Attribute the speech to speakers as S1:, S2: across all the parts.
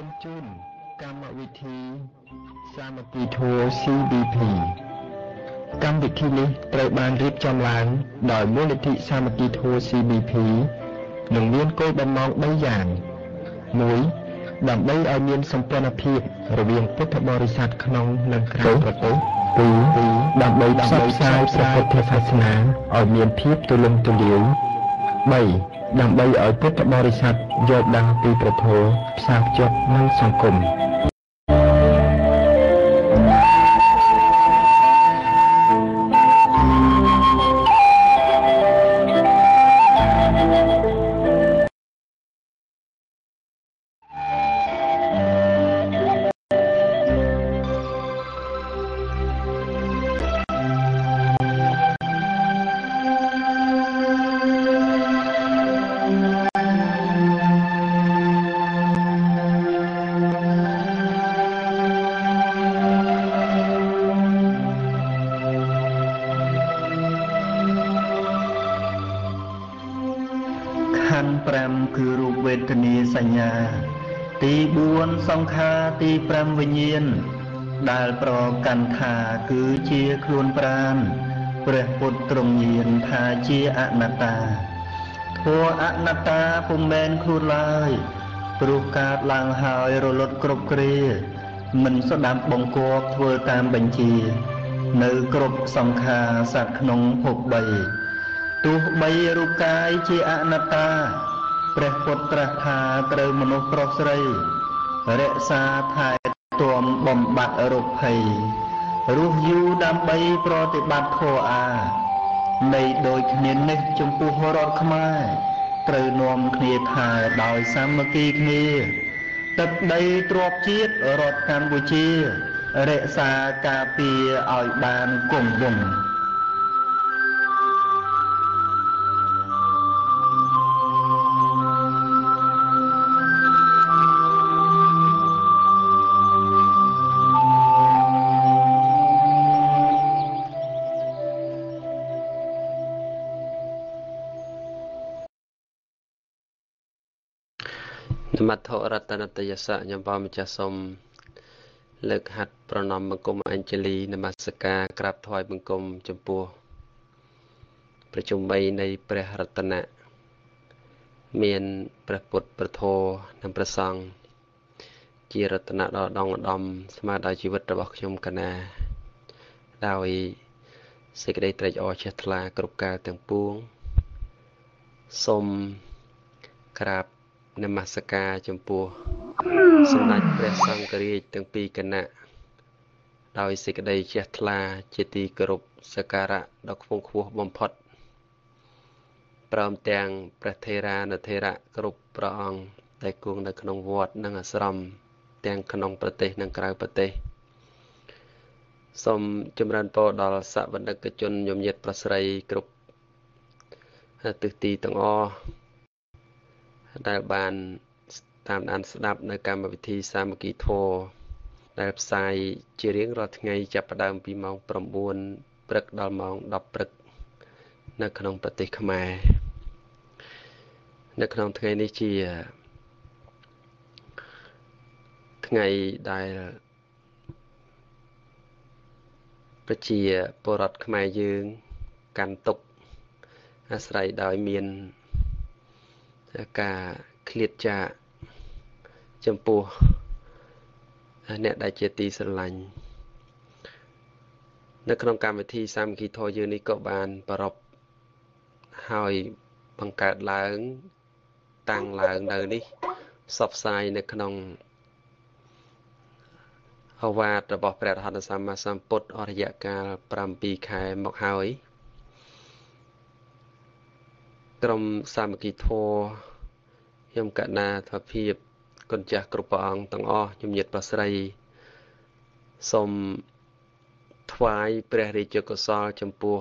S1: មជូនកម្មវិធីសាមគ្គីធម៌ CBP កម្មវិធីនេះត្រូវបានរៀបចំឡើងដោយមូលនិធិសាមគ្គីធម៌ CBP និងមានគោលបំណង3យ៉ាង1ដើម្បីឲ្យមានសម្ព័ន្ធភាពរវាងពុទ្ធបរិស័ទក្នុងនិងក្រៅប្រទេស2ដើម្បីផ្សព្វផ្សាយព្រះពុទ្ធសាសនាឲ្យមានភាពទូលំទូលាយ3ដើម្បីឲ្យពុទ្ធបរិស័ទយល់ដឹងពីព្រះធម៌ផ្សារភ្ជាប់នឹងសង្គម
S2: 5គឺរូបវេទនាសញ្ញាទី4សង្ខារទី5វិញ្ញាណដែលប្រកាន់ថាគឺជាខ្លួនប្រាណព្រះពុទ្ធទ្រង់ញាណថាជាអនត្តាធម៌អនត្តាពុំមែនខ្លួនឡើយព្រោះកើតឡើងហើយរលត់គ្រប់គ្រាមិនស្ដាប់បង្គាប់ធ្វើតាមបញ្ជានៅគ្រប់សង្ខារសត្វក្នុងភព3ទោះបីរូបកាយជាអនត្តាព្រះពុទ្ធត្រាស់ថាត្រូវមនុស្សប្រុសស្រីរក្សាថែទាំបំបត្តិរោគភ័យរស់យូរដើម្បីប្រតិបត្តិធម៌អានៃដូចគ្នានេះចំពោះរដ្ឋខ្មែរត្រូវនាំគ្នាថែដោយសាមគ្គីគ្នាទឹកដីទ្រព្យជាតិរដ្ឋកម្ពុជារក្សាការពារឲ្យបានគង់វង្ស
S3: នមត្ថរតនតយសៈញ៉ាំបងម្ចាស់សូមលើកហាត់ប្រណម្យបង្គំអញ្ជលីនមស្ការក្រាបថ្វាយបង្គំចំពោះប្រជុំ3នៃព្រះរតនៈមានព្រះពុទ្ធព្រះធម៌និងព្រះសង្ឃជារតនៈដ៏ដងឧត្តមស្មើដល់ជីវិតរបស់ខ្ញុំកណាដោយសេចក្តីត្រេកអរជ្រះថ្លាគ្រប់កាលទាំងពួងសូមក្រាបនមស្ការចំពោះសម្ដេចព្រះសង្ឃរាជទាំងពីរគណៈដោយសេចក្តីជ្រះថ្លាជាទីគោរពសក្ការៈដ៏ខ្ពង់ខ្ពស់បំផុតព្រមទាំងព្រះថេរានុថេរៈគ្រប់ព្រះអង្គដែលគង់នៅក្នុងវត្តនិងអាស្រមទាំងក្នុងប្រទេសនិងក្រៅប្រទេសសូមចម្រើនពរដល់សវនិកជនញមញាតប្រស្រីគ្រប់ទិសទីទាំងអស់ដែលបានតាមដានស្ដាប់នៅកម្មវិធីសាមគ្គីធម៌ដែលផ្សាយជារៀងរាល់ថ្ងៃចាប់ផ្ដើមពីម៉ោង9ព្រឹកដល់ម៉ោង10ព្រឹកនៅក្នុងប្រទេសខ្មែរនៅក្នុងថ្ងៃនេះជាថ្ងៃដែលប្រជាពលរដ្ឋខ្មែរយើងកាន់ទុក្ខអាស្រ័យដោយមានការឃ្លាតចាកចំពោះអ្នកដែលជាទីស្រឡាញ់នៅក្នុងកម្មវិធីសាមគ្គីធម៌យើងនេះក៏បានប្រពហើយបង្កើតឡើងតាំងឡើងនៅនេះផ្សព្វផ្សាយនៅក្នុងឱវាទរបស់ព្រះរហន្តសម្មាសម្ពុទ្ធអរិយកាល7ខែមកហើយក្រុមសាមគ្គីធម៌ខ្ញុំកណាធភាពគុណចាស់គ្រប់ព្រះអង្គទាំងអស់ជំញាតប្រស្រីសូមថ្វាយព្រះរាជកុសលចំពោះ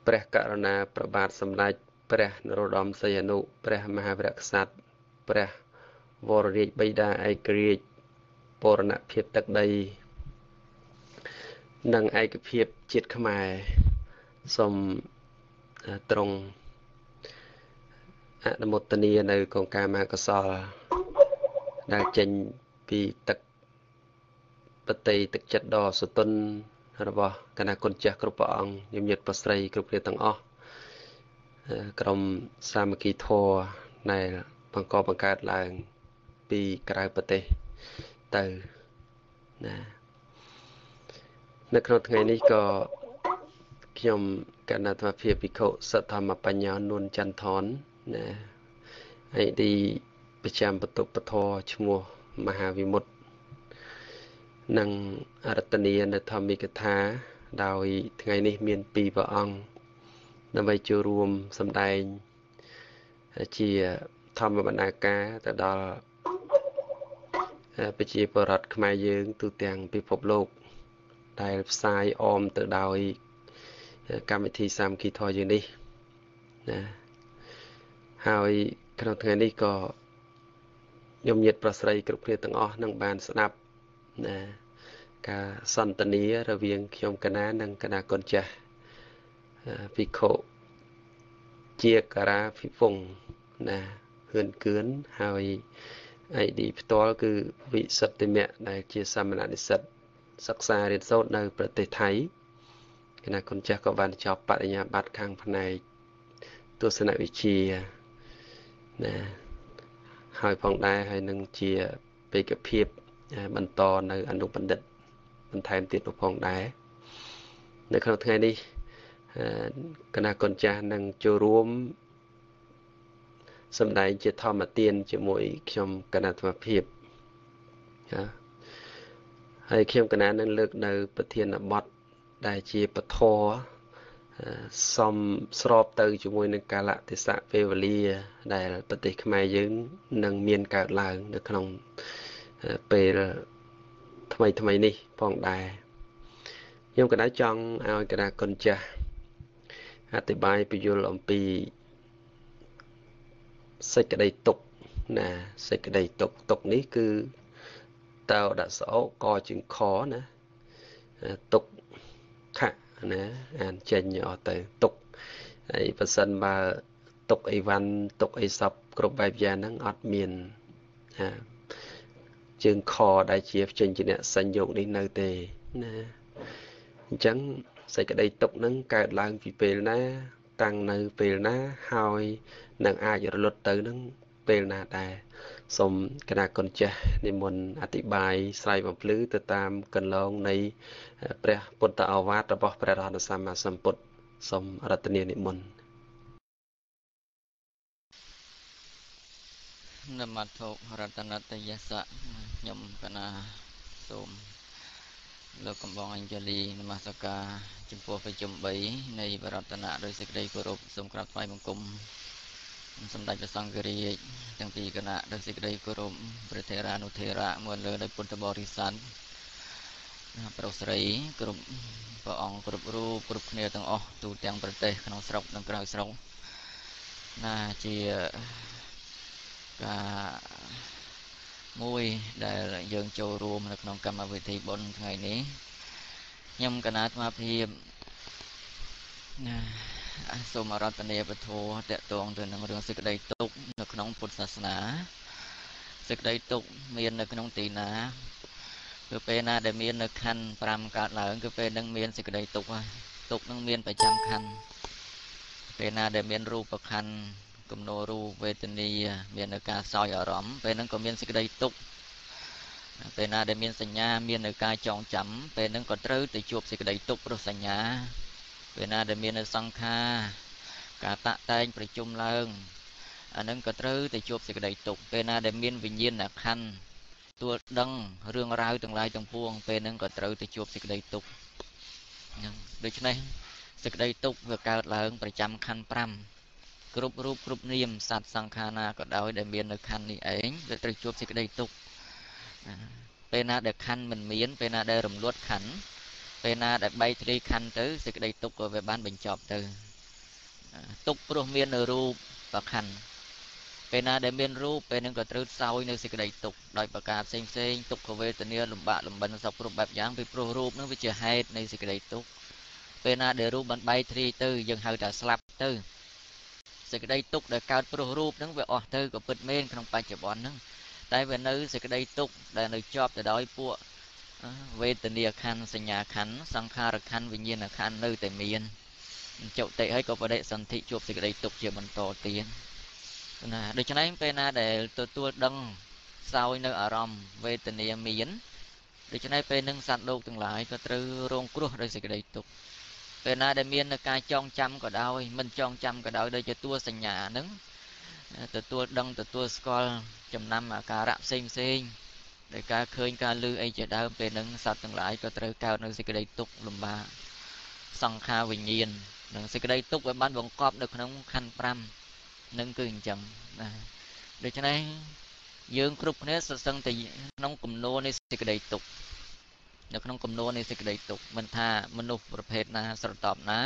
S3: ព្រះករុណាព្រះបាទសម្ដេចព្រះនរោត្តមសីហនុព្រះមហាវីរក្សត្រព្រះវររាជបិតាឯករាជ្យបូរណភាពទឹកដីនិងឯកភាពជាតិខ្មែរសូមទ្រង់ អនុមោទនានៅកងការមហាកុសលដែលចេញពីទឹកបតីទឹកចិត្តដ៏សុទិនរបស់គណៈគុណចាស់គ្រប់ព្រះអង្គញញាតិប្រុសស្រីគ្រប់គ្នាទាំងអស់ក្រុមសាមគ្គីធម៌ដែលបង្កបង្កើតឡើងពីក្រៅប្រទេសទៅណានៅក្នុងថ្ងៃនេះក៏ខ្ញុំគណៈអាត្មាភាពភិក្ខុសធម្មបញ្ញានួនចន្ទថនណាឯឌីប្រចាំបន្ទប់ពធឈ្មោះមហាវិមុតនិងអរតនីនៅធម្មិកថាដោយថ្ងៃនេះមានពីរព្រះអង្គដើម្បីចូលរួមសម្ដែងជាធម្មបណ្ណាការទៅដល់ប្រជាពលរដ្ឋខ្មែរយើងទូទាំងពិភពលោកដែលផ្សាយអមទៅដោយកម្មវិធីសាមគ្គីធម៌យើងនេះណាហើយក្នុងថ្ងៃនេះក៏ញោមញាតិប្រុសស្រីគ្រប់គ្នាទាំងអស់នឹងបានស្ដាប់ណាការសន្ទនារវាងខ្ញុំកណានិងគណៈគុណចាស់ភិក្ខុជាការាភិពង្សណាហឿនគឿនហើយ ID ផ្ទាល់គឺវិសុទ្ធិមៈដែលជាសាមណនិស្សិតសិក្សារៀនសូត្រនៅប្រទេសថៃគណៈគុណចាស់ក៏បានចប់បរិញ្ញាបត្រខាងផ្នែកទស្សនវិជ្ជាណាហើយផងដែរហើយនឹងជាបេក្ខភាពបន្តនៅអនុបណ្ឌិតបន្ថែមទៀតនោះផងដែរនៅក្នុងថ្ងៃនេះគណៈគុណចាស់នឹងចូលរួមសម្ដែងជាធម្មទានជាមួយខ្ញុំគណៈអាត្មាភាពហើយខ្ញុំគណៈនឹងលើកនៅប្រធានបទដែលជាពធសំស្របទៅជាមួយនឹងកាលៈទេសៈពេលវេលាដែលប្រទេសខ្មែរយើងនឹងមានកើតឡើងនៅក្នុងពេលថ្មីថ្មីនេះផងដែរខ្ញុំកណាចង់ឲ្យគណៈគុណចាស់អធិប្បាយពយល់អំពីសេចក្តីទុក្ខណាសេចក្តីទុក្ខទុក្ខនេះគឺតោដាក់សោកជាងខណាទុក្ខៈណាអានចេញអស់ទៅទុក្ខហើយប្រសិនបើទុក្ខអីវ៉ាន់ទុក្ខអីសពគ្រប់បែបយ៉ាងហ្នឹងអត់មានណាជើងខដែលជាចេញជាអ្នកសញ្ញោគនេះនៅទេណាអញ្ចឹងសេចក្តីទុក្ខហ្នឹងកើតឡើងពីពេលណាតាំងនៅពេលណាហើយនឹងអាចរលត់ទៅនឹងពេលណាដែរសូមគណៈគុណចាស់និមន្តអធិប្បាយស្រាយបំភ្លឺទៅតាមកន្លងនៃព្រះពុទ្ធឱវាទរបស់ព្រះរហន្តសម្មាសម្ពុទ្ធសូមរតនានិមន្ត
S4: នមត្ថុរតនតយសៈខ្ញុំកណាសូមលើកកំបងអញ្ជលីនមស្ការចំពោះប្រជុំ3នៃបរតនៈដោយសេចក្តីគោរពសូមក្រាបថ្វាយបង្គំសម្ដេចព្រះសង្ឃរាជទាំងពីរគណៈដោយសេចក្តីគោរពព្រះថេរានុថេរៈមួយលើដោយពុទ្ធបរិស័ទប្រុសស្រីគ្រប់ព្រះអង្គគ្រប់រូបគ្រប់គ្នាទាំងអស់ទូទាំងប្រទេសក្នុងស្រុកនិងក្រៅស្រុកណាជាការមួយដែលយើងចូលរួមនៅក្នុងកម្មវិធីបុណ្យថ្ងៃនេះខ្ញុំកណាអាត្មាភាពណាសូមអរតនីពធតកតងទៅនឹងរឿងសេចក្តីទុក្ខនៅក្នុងពុទ្ធសាសនាសេចក្តីទុក្ខមាននៅក្នុងទីណាគឺពេលណាដែលមាននៅខណ្ឌ5កើតឡើងគឺពេលនឹងមានសេចក្តីទុក្ខហើយទុក្ខនឹងមានប្រចាំខណ្ឌពេលណាដែលមានរូបខណ្ឌគំនោរូបវេទនាមាននៅការសោយអារម្មណ៍ពេលហ្នឹងក៏មានសេចក្តីទុក្ខពេលណាដែលមានសញ្ញាមាននៅការចងចាំពេលហ្នឹងក៏ត្រូវទៅជួបសេចក្តីទុក្ខព្រោះសញ្ញាពេលណាដែលមាននៅសង្ខារការតាក់តែងប្រជុំឡើងអាហ្នឹងក៏ត្រូវទៅជួបសេចក្តីទុក្ខពេលណាដែលមានវិញ្ញាណខណ្ឌទួលដឹងរឿងរ៉ាវទាំងឡាយទាំងពួងពេលហ្នឹងក៏ត្រូវទៅជួបសេចក្តីទុក្ខហ្នឹងដូច្នេះសេចក្តីទុក្ខវាកើតឡើងប្រចាំខណ្ឌ5គ្រប់រូបគ្រប់នាមសត្វសង្ខារណាក៏ដោយដែលមាននៅខណ្ឌនេះឯងវាត្រូវជួបសេចក្តីទុក្ខពេលណាដែលខណ្ឌមិនមានពេលណាដែលរំលត់ខណ្ឌពេលណាដែលបែកធ្លាយខណ្ឌទៅសេចក្តីទុក្ខក៏វាបានបញ្ចប់ទៅទុក្ខព្រោះមាននៅរូបប្រខណ្ឌពេលណាដែលមានរូបពេលហ្នឹងក៏ត្រូវសោយនៅសេចក្តីទុក្ខដោយប្រការផ្សេងផ្សេងទុក្ខវេទនាលំបាកលំបិនសពគ្រប់បែបយ៉ាងពីព្រោះរូបហ្នឹងវាជាហេតុនៃសេចក្តីទុក្ខពេលណាដែលរូបបានបែកធ្លាយទៅយើងហៅថាស្លាប់ទៅ សេចក្តីទុក្ខដែលកើតព្រោះរូបហ្នឹងវាអស់ទៅក៏ពិតមែនក្នុងបច្ចុប្បន្នហ្នឹងតែវានៅសេចក្តីទុក្ខដែលនៅជាប់ទៅដោយពួកវេទនាខណ្ឌសញ្ញាខណ្ឌសង្ខារខណ្ឌវិញ្ញាណខណ្ឌនៅតែមានចុតិហើយក៏បដិសន្ធិជួបសេចក្តីទុក្ខជាបន្តទៀតណាដូច្នេះពេលណាដែលទទួលដឹងសោយនៅអារម្មណ៍វេទនាមានដូច្នេះពេលនឹងសត្វលោកទាំងឡាយក៏ត្រូវរងគ្រោះដោយសេចក្តីទុក្ខពេលណាដែលមាននៅការចងចាំក៏ដោយមិនចងចាំក៏ដោយដូចជាតួសញ្ញាហ្នឹងទទួលដឹងទទួលស្គាល់ចំណាំអាការៈផ្សេងផ្សេងដោយការឃើញការឮអីជាដើមពេលហ្នឹងសត្វទាំងឡាយក៏ត្រូវកើតនៅសេចក្តីទុក្ខលំបាកសង្ខារវិញ្ញាណនិងសេចក្តីទុក្ខវាបានបង្កប់នៅក្នុងខណ្ឌ5នឹងគឺអញ្ចឹងណាដូច្នេះយើងគ្រប់គ្នាសឹងតែក្នុងគំនរនៃសេចក្តីទុក្ខនៅក្នុងគំនរនៃសេចក្តីទុក្ខមិនថាមនុស្សប្រភេទណាស្រតបណា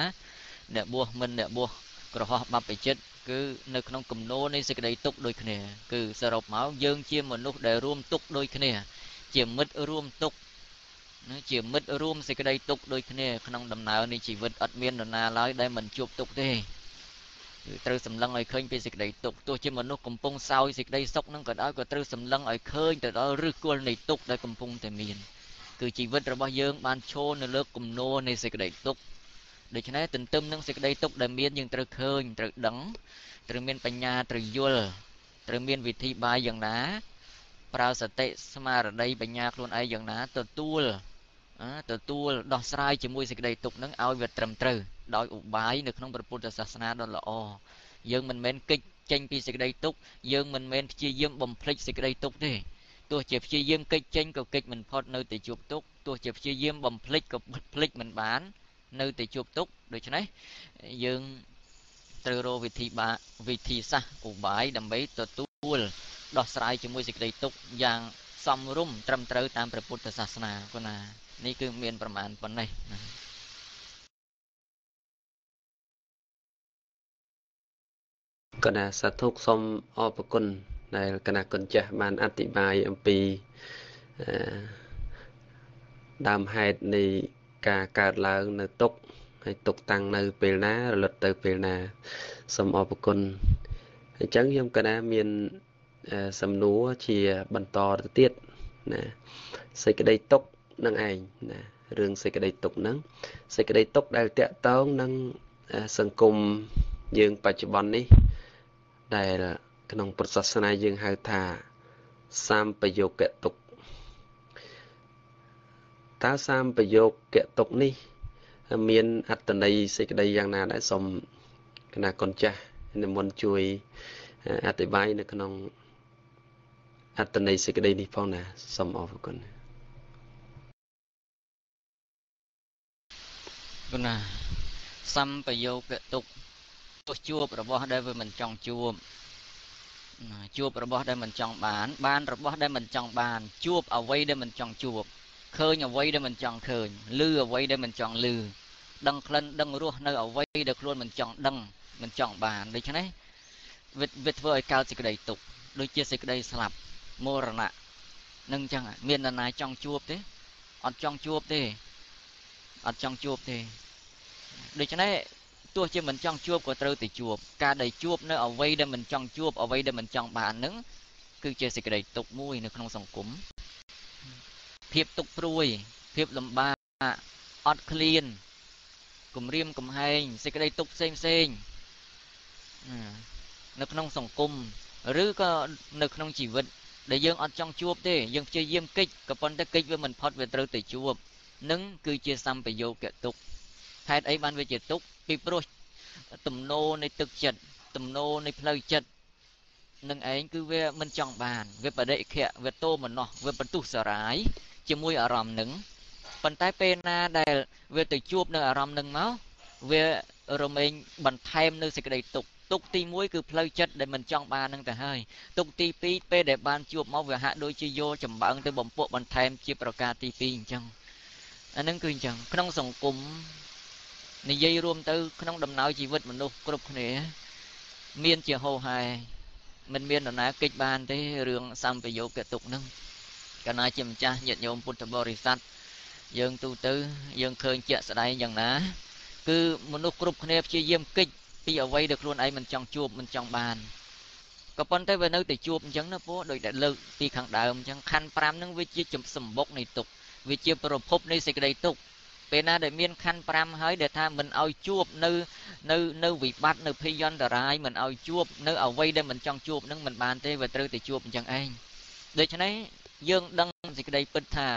S4: អ្នកបួសមិនអ្នកបួសក្រហោះបព្វជិតគឺនៅក្នុងគំនរនៃសេចក្តីទុក្ខដូចគ្នាគឺសរុបមកយើងជាមនុស្សដែលរួមទុក្ខដូចគ្នាជាមិត្តរួមទុក្ខជាមិត្តរួមសេចក្តីទុក្ខដូចគ្នាក្នុងដំណើរនៃជីវិតអត់មាននរណាឡើយដែលមិនជួបទុក្ខទេគឺត្រូវសម្លឹងឲ្យឃើញពីសេចក្តីទុក្ខទោះជាមនុស្សកំពុងសោយសេចក្តីសុខនឹងក៏ដោយក៏ត្រូវសម្លឹងឲ្យឃើញទៅដល់ឫសគល់នៃទុក្ខដែលកំពុងតែមានគឺជីវិតរបស់យើងបានឈរនៅលើគំនរនៃសេចក្តីទុក្ខដូច្នេះទន្ទឹមនឹងសេចក្តីទុក្ខដែលមានយើងត្រូវឃើញត្រូវដឹងត្រូវមានបញ្ញាត្រូវយល់ត្រូវមានវិធីបាយយ៉ាងណាប្រើសតិស្មារតីបញ្ញាខ្លួនឯងយ៉ាងណាទទួលដោះស្រាយជាមួយសេចក្តីទុក្ខនឹងឲ្យវាត្រឹមត្រូវដោយឧបាយនៅក្នុងព្រះពុទ្ធសាសនាដ៏ល្អយើងមិនមែនគេចចេញពីសេចក្តីទុក្ខយើងមិនមែនព្យាយាមបំភ្លេចសេចក្តីទុក្ខទេទោះជាព្យាយាមគេចចេញក៏គេចមិនផុតនៅតែជួបទុក្ខទោះជាព្យាយាមបំភ្លេចក៏ភ្លេចមិនបាននៅតែជួបទុក្ខដូច្នេះយើងត្រូវរកវិធីបាវិធីសាស្ត្រឧបាយដើម្បីទទួលដោះស្រាយជាមួយសេចក្តីទុក្ខយ៉ាងសមរម្យត្រឹមត្រូវតាមព្រះពុទ្ធសាសនាគណានេះគឺមានប្រមាណប៉ុណ្ណេះណា
S3: កណាសាធុសូមអរគុណដែលគណៈគុណចាស់បានអធិប្បាយអំពីដើមហេតុនៃការកើតឡើងនៅទុក្ខហើយទុក្ខតាំងនៅពេលណារលត់ទៅពេលណាសូមអរគុណអញ្ចឹងខ្ញុំកណាមានសំណួរជាបន្តទៅទៀតណាសេចក្តីទុក្ខនឹងឯងណារឿងសេចក្តីទុក្ខហ្នឹងសេចក្តីទុក្ខដែលតាក់ទងនឹងសង្គមយើងបច្ចុប្បន្ននេះដែលក្នុងពុទ្ធសាសនាយើងហៅថាសម្បយោគទុក្ខតើសម្បយោគទុក្ខនេះមានអត្ថន័យសេចក្តីយ៉ាងណាដែរសូមគណៈកូនចាស់និមន្តជួយអធិប្បាយនៅក្នុងអត្ថន័យសេចក្តីនេះផងណាសូមអរគុណ
S4: គុណណាសម្បយោគទុក្ខទោះជួបរបស់ដែលវាមិនចង់ជួបជួបរបស់ដែលមិនចង់បានបានរបស់ដែលមិនចង់បានជួបអ្វីដែលមិនចង់ជួបឃើញអ្វីដែលមិនចង់ឃើញឮអ្វីដែលមិនចង់ឮដឹងក្លិនដឹងរសនៅអ្វីដែលខ្លួនមិនចង់ដឹងមិនចង់បានដូច្នេះវាធ្វើឲ្យកើតសេចក្តីទុក្ខដូចជាសេចក្តីស្លាប់មរណៈនឹងចឹងមាននរណាចង់ជួបទេអត់ចង់ជួបទេអត់ចង់ជួបទេដូច្នេះទោះជាមិនចង់ជួបក៏ត្រូវតែជួបការដែលជួបនៅអ្វីដែលមិនចង់ជួបអ្វីដែលមិនចង់បាននឹងគឺជាសេចក្តីទុក្ខមួយនៅក្នុងសង្គមភាពទុក្ខព្រួយភាពលំបាកអត់ឃ្លានគំរាមកំហែងសេចក្តីទុក្ខផ្សេងផ្សេងនៅក្នុងសង្គមឬក៏នៅក្នុងជីវិតដែលយើងអត់ចង់ជួបទេយើងព្យាយាមគេចក៏ប៉ុន្តែគេចវាមិនផុតវាត្រូវតែជួបនឹងគឺជាសម្បយោគទុក្ខហេតុអីបានវាជាទុក្ខពីព្រោះទំនោរនៃទឹកចិត្តទំនោរនៃផ្លូវចិត្តនឹងឯងគឺវាមិនចង់បានវាបដិខៈវាតោមនោះវាបន្ទុះសរាយជាមួយអារម្មណ៍នឹងប៉ុន្តែពេលណាដែលវាទៅជួបនៅអារម្មណ៍នឹងមកវារមែងបន្ថែមនៅសេចក្តីទុក្ខទុក្ខទី1គឺផ្លូវចិត្តដែលមិនចង់បាននឹងទៅហើយទុក្ខទី2ពេលដែលបានជួបមកវាហាក់ដូចជាយកចម្បើងទៅបំពក់បន្ថែមជាប្រការទី2អញ្ចឹងអានឹងគឺអញ្ចឹងក្នុងសង្គមនិយាយរួមទៅក្នុងដំណើរជីវិតមនុស្សគ្រប់គ្នាមានជាហោហែមិនមាននរណាគេចបានទេរឿងសម្បយោគទុក្ខនឹងកាលណាជាម្ចាស់ញាតិញោមពុទ្ធបរិស័ទយើងទូទៅយើងឃើញជាក់ស្ដែងយ៉ាងណាគឺមនុស្សគ្រប់គ្នាព្យាយាមគេច ពីអ្វីដែលខ្លួនឯងមិនចង់ជួបមិនចង់បានក៏ប៉ុន្តែវានៅតែជួបអញ្ចឹងណាពោដោយតែលើកពីខាងដើមអញ្ចឹងខណ្ឌ5ហ្នឹងវាជាសម្បុកនៃទុក្ខវាជាប្រភពនៃសេចក្តីទុក្ខពេលណាដែលមានខណ្ឌ5ហើយដែលថាមិនឲ្យជួបនៅនៅនៅវិបត្តិនៅភយន្តរាយមិនឲ្យជួបនៅអ្វីដែលមិនចង់ជួបនឹងមិនបានទេវាត្រូវតែជួបអញ្ចឹងឯងដូច្នេះយើងដឹងសេចក្តីពិតថា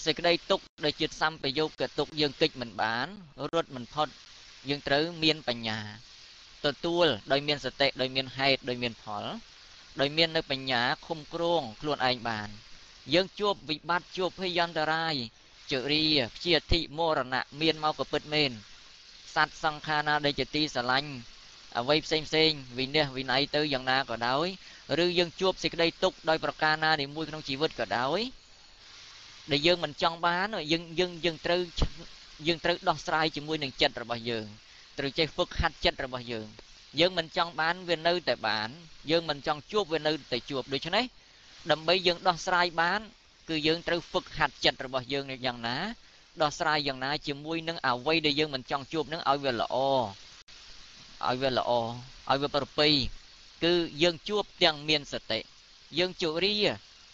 S4: សេចក្តីទុក្ខដែលជាសម្បយោគទុក្ខយើងគេចមិនបានរត់មិនផុតយើងត្រូវមានបញ្ញាទទួលដោយមានសតិដោយមានហេតុដោយមានផលដោយមាននៅបញ្ញាឃុំគ្រងខ្លួនឯងបានយើងជួបវិបត្តិជួបភយន្តរាយជរាព្យាធិមរណៈមានមកក៏ពិតមែនសត្វសង្ខារណាដែលជាទីស្រឡាញ់អ្វីផ្សេងផ្សេងវិនិច្ឆ័យវិន័យទៅយ៉ាងណាក៏ដោយឬយើងជួបសេចក្តីទុក្ខដោយប្រការណានីមួយក្នុងជីវិតក៏ដោយដែលយើងមិនចង់បានយើងយើងយើងត្រូវយើងត្រូវដោះស្រាយជាមួយនឹងចិត្តរបស់យើងត្រូវចេះហ្វឹកហាត់ចិត្តរបស់យើងយើងមិនចង់បានវានៅតែបានយើងមិនចង់ជួបវានៅតែជួបដូច្នេះដើម្បីយើងដោះស្រាយបានគឺយើងត្រូវហ្វឹកហាត់ចិត្តរបស់យើងយ៉ាងណាដោះស្រាយយ៉ាងណាជាមួយនឹងអ្វីដែលយើងមិនចង់ជួបនឹងឲ្យវាល្អឲ្យវាល្អឲ្យវាប្រពៃគឺយើងជួបទាំងមានសតិយើងជរា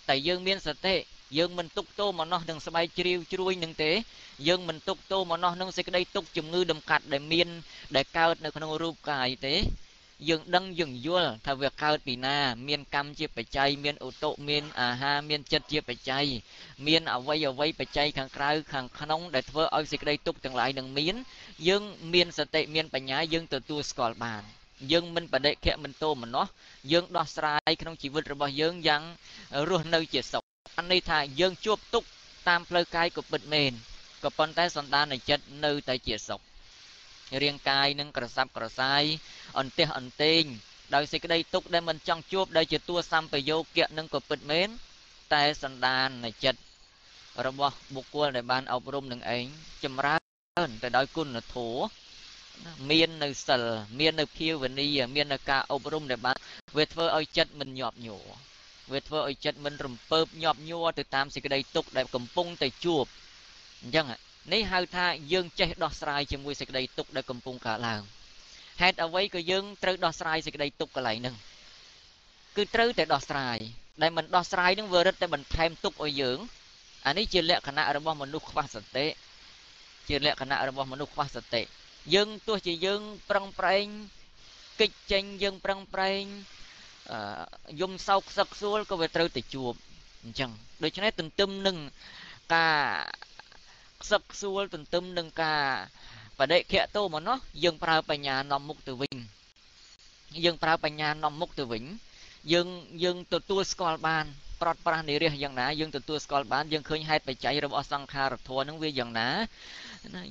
S4: តែយើងមានសតិយើងមិនទុកទោមនោះនឹងស្បែកជ្រាវជ្រួយនឹងទេយើងមិនទុកទោមនោះនឹងសេចក្តីទុកជំងឺដំកាត់ដែលមានដែលកើតនៅក្នុងរូបកាយទេយើងដឹងយើងយល់ថាវាកើតពីណាមានកម្មជាបច្ច័យមានឧតុមានអាហារមានចិត្តជាបច្ច័យមានអវ័យអវ័យបច្ច័យខាងក្រៅខាងក្នុងដែលធ្វើឲ្យសេចក្តីទុកទាំងឡាយនឹងមានយើងមានសតិមានបញ្ញាយើងទទួលស្គាល់បានយើងមិនបដិខៈមិនទោមនោះយើងដោះស្រាយក្នុងជីវិតរបស់យើងយ៉ាងរស់នៅជាសុខអាន័យថាយើងជួបទុក្ខតាមផ្លូវកាយក៏ពិតមែនក៏ប៉ុន្តែសន្តានចិត្តនៅតែជាសុខរាងកាយនឹងក្រសັບក្រសែយអន្ទះអន្ទែងដោយសេចក្តីទុក្ខដែលមិនចង់ជួបដែលជាតួសម្បយោគៈនឹងក៏ពិតមែនតែសន្តានចិត្តរបស់បុគ្គលដែលបានអប់រំនឹងឯងចម្រើនទៅដោយគុណធម៌មាននៅសិលមាននៅភាវនាមាននៅការអប់រំដែលបានវាធ្វើឲ្យចិត្តមិនញាប់ញ័រវាធ្វើឲ្យចិត្តមិនរំពើបញាប់ញ័រទៅតាមសេចក្តីទុក្ខដែលកំពុងតែជួបអញ្ចឹងនេះហៅថាយើងចេះដោះស្រាយជាមួយសេចក្តីទុក្ខដែលកំពុងកើតឡើងហេតុអ្វីក៏យើងត្រូវដោះស្រាយសេចក្តីទុក្ខកន្លែងហ្នឹងគឺត្រូវតែដោះស្រាយដែលមិនដោះស្រាយនឹងវារឹតតែបន្ថែមទុក្ខឲ្យយើងអានេះជាលក្ខណៈរបស់មនុស្សខ្វះសតិជាលក្ខណៈរបស់មនុស្សខ្វះសតិយើងទោះជាយើងប្រឹងប្រែងកិច្ចចេញយើងប្រឹងប្រែងយំសោកសឹកសួលក៏វាត្រូវតែជួបអញ្ចឹងដូច្នេះទន្ទឹមនឹងការខ្សឹកខ្សួលទន្ទឹមនឹងការបដិខៈទោមនោះយើងប្រើបញ្ញានាំមុខទៅវិញយើងប្រើបញ្ញានាំមុខទៅវិញយើងទទួលស្គាល់បានប្រត់ប្រាស់និរិះយ៉ាងណាយើងទទួលស្គាល់បានយើងឃើញហេតុបច្ច័យរបស់សង្ខារធម៌នឹងវាយ៉ាងណា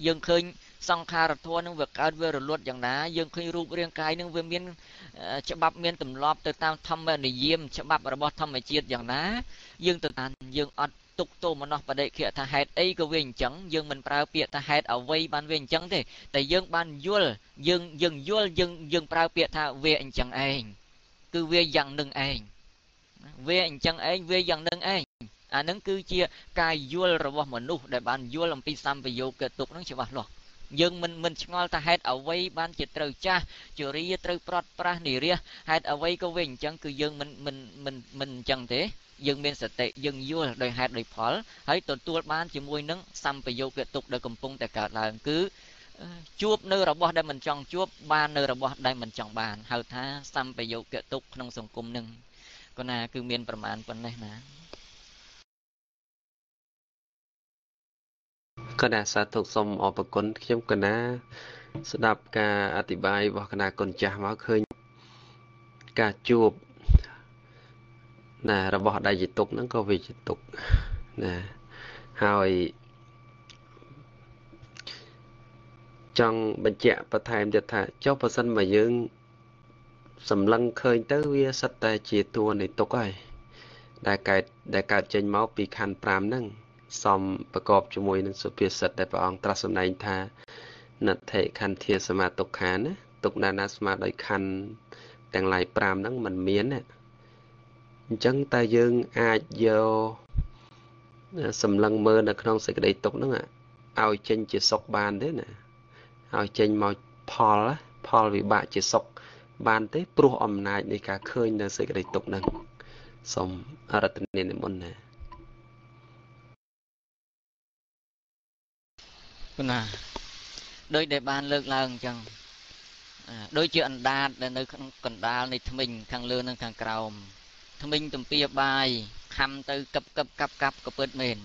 S4: យើងឃើញសង្ខារធម៌នឹងវាកើតវារលត់យ៉ាងណាយើងឃើញរូបរាងកាយនឹងវាមានច្បាប់មានទម្លាប់ទៅតាមធម្មនិយមច្បាប់របស់ធម្មជាតិយ៉ាងណាយើងទៅតាមយើងអត់ទុកទោមនោះបដិខៈថាហេតុអីក៏វាអញ្ចឹងយើងមិនប្រើពាក្យថាហេតុអ្វីបានវាអញ្ចឹងទេតែយើងបានយល់យើងយើងយល់យើងយើងប្រើពាក្យថាវាអញ្ចឹងឯងគឺវាយ៉ាងនឹងឯងវាអញ្ចឹងឯងវាយ៉ាងនឹងឯងអានឹងគឺជាការយល់របស់មនុស្សដែលបានយល់អំពីសម្បយោគទុក្ខនឹងច្បាស់លាស់យើងមិនឆ្ងល់ថាហេតុអ្វីបានជាត្រូវចាស់ជរាត្រូវប្រត់ប្រាស់និរិះហេតុអ្វីក៏វាអញ្ចឹងគឺយើងមិនមិនមិនមិនអញ្ចឹងទេយើងមានសតិយើងយល់ដោយហេតុដោយផលហើយទទួលបានជាមួយនឹងសម្បយោគទុក្ខដែលកំពុងតែកើតឡើងគឺជួបនៅរបស់ដែលមិនចង់ជួបបាននៅរបស់ដែលមិនចង់បានហៅថាសម្បយោគទុក្ខក្នុងសង្គមនឹងកណាគឺមានប្រមាណប៉ុណ្ណេះណា
S3: កណាសាធុសូមអរគុណខ្ញុំកណាស្ដាប់ការអធិប្បាយរបស់គណៈគុណចាស់មកឃើញការជួបណារបស់ដែលជាទុកហ្នឹងក៏វាជាទុកណាហើយចង់បញ្ជាក់បន្ថែមទៀតថាចុះបើសិនមកយើងសម្លឹងឃើញទៅវាសិតតែជាតួនៃទុកហើយដែលកើតចេញមកពីខណ្ឌ5ហ្នឹងសំប្រកបជាមួយនឹងសុភាសិតដែលព្រះអង្គត្រាស់សម្ដែងថាណដ្ឋិខន្ធាសមាទុក្ខាណាទុកណាណាស្មាដោយខណ្ឌទាំងឡាយ5ហ្នឹងมันមានណាអញ្ចឹងតើយើងអាចយកសម្លឹងមើលនៅក្នុងសេចក្តីទុកហ្នឹងឲ្យចេញជាសុខបានទេណាឲ្យចេញមកផល ផលវិបាកជាសុខបានទេព្រោះអំណាចនៃការឃើញនៅសេចក្តីទុក្ខហ្នឹងសូមអរតនានិមន្តណា
S4: ណាដោយដែលបានលើកឡើងអញ្ចឹងដូចជាអណ្ដាតដែលនៅក្នុងកណ្ដាលនៃធ្មេញខាងលើនិងខាងក្រោមធ្មេញទំពាបាយខំទៅកឹបកឹបកាប់កាប់ក៏ពិតមែន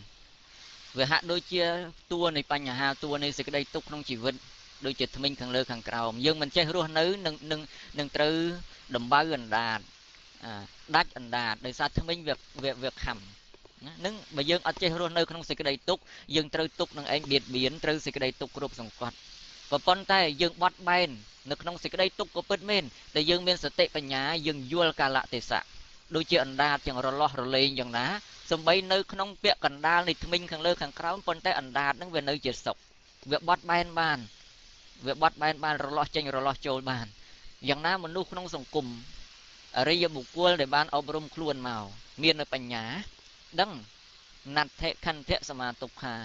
S4: វាហាក់ដូចជាតួនៃបញ្ហាតួនៃសេចក្តីទុក្ខក្នុងជីវិតដូចជាធ្មេញខាងលើខាងក្រោមយើងមិនចេះរស់នៅនឹងនឹងនឹងត្រូវដំបៅអណ្ដាតដាច់អណ្ដាតដោយសារធ្មេញវាវាខំណានឹងបើយើងអត់ចេះរស់នៅក្នុងសេចក្តីទុក្ខយើងត្រូវទុក្ខនឹងឯងបៀតបៀនត្រូវសេចក្តីទុក្ខគ្រប់សង្កត់ក៏ប៉ុន្តែយើងបត់បែននៅក្នុងសេចក្តីទុក្ខក៏ពិតមែនតែយើងមានសតិបញ្ញាយើងយល់កាលៈទេសៈដូចជាអណ្ដាតយ៉ាងរលាស់រលែងយ៉ាងណាសំបីនៅក្នុងពាក្យកណ្ដាលនៃធ្មេញខាងលើខាងក្រោមប៉ុន្តែអណ្ដាតនឹងវានៅជាសុខវាបត់បែនបានវាបត់បែនបានរលាស់ចេញរលាស់ចូលបានយ៉ាងណាមនុស្សក្នុងសង្គមអរិយបុគ្គលដែលបានអប់រំខ្លួនមកមាននៅបញ្ញាដឹងណដ្ឋិខន្ធៈសមាទុក្ខា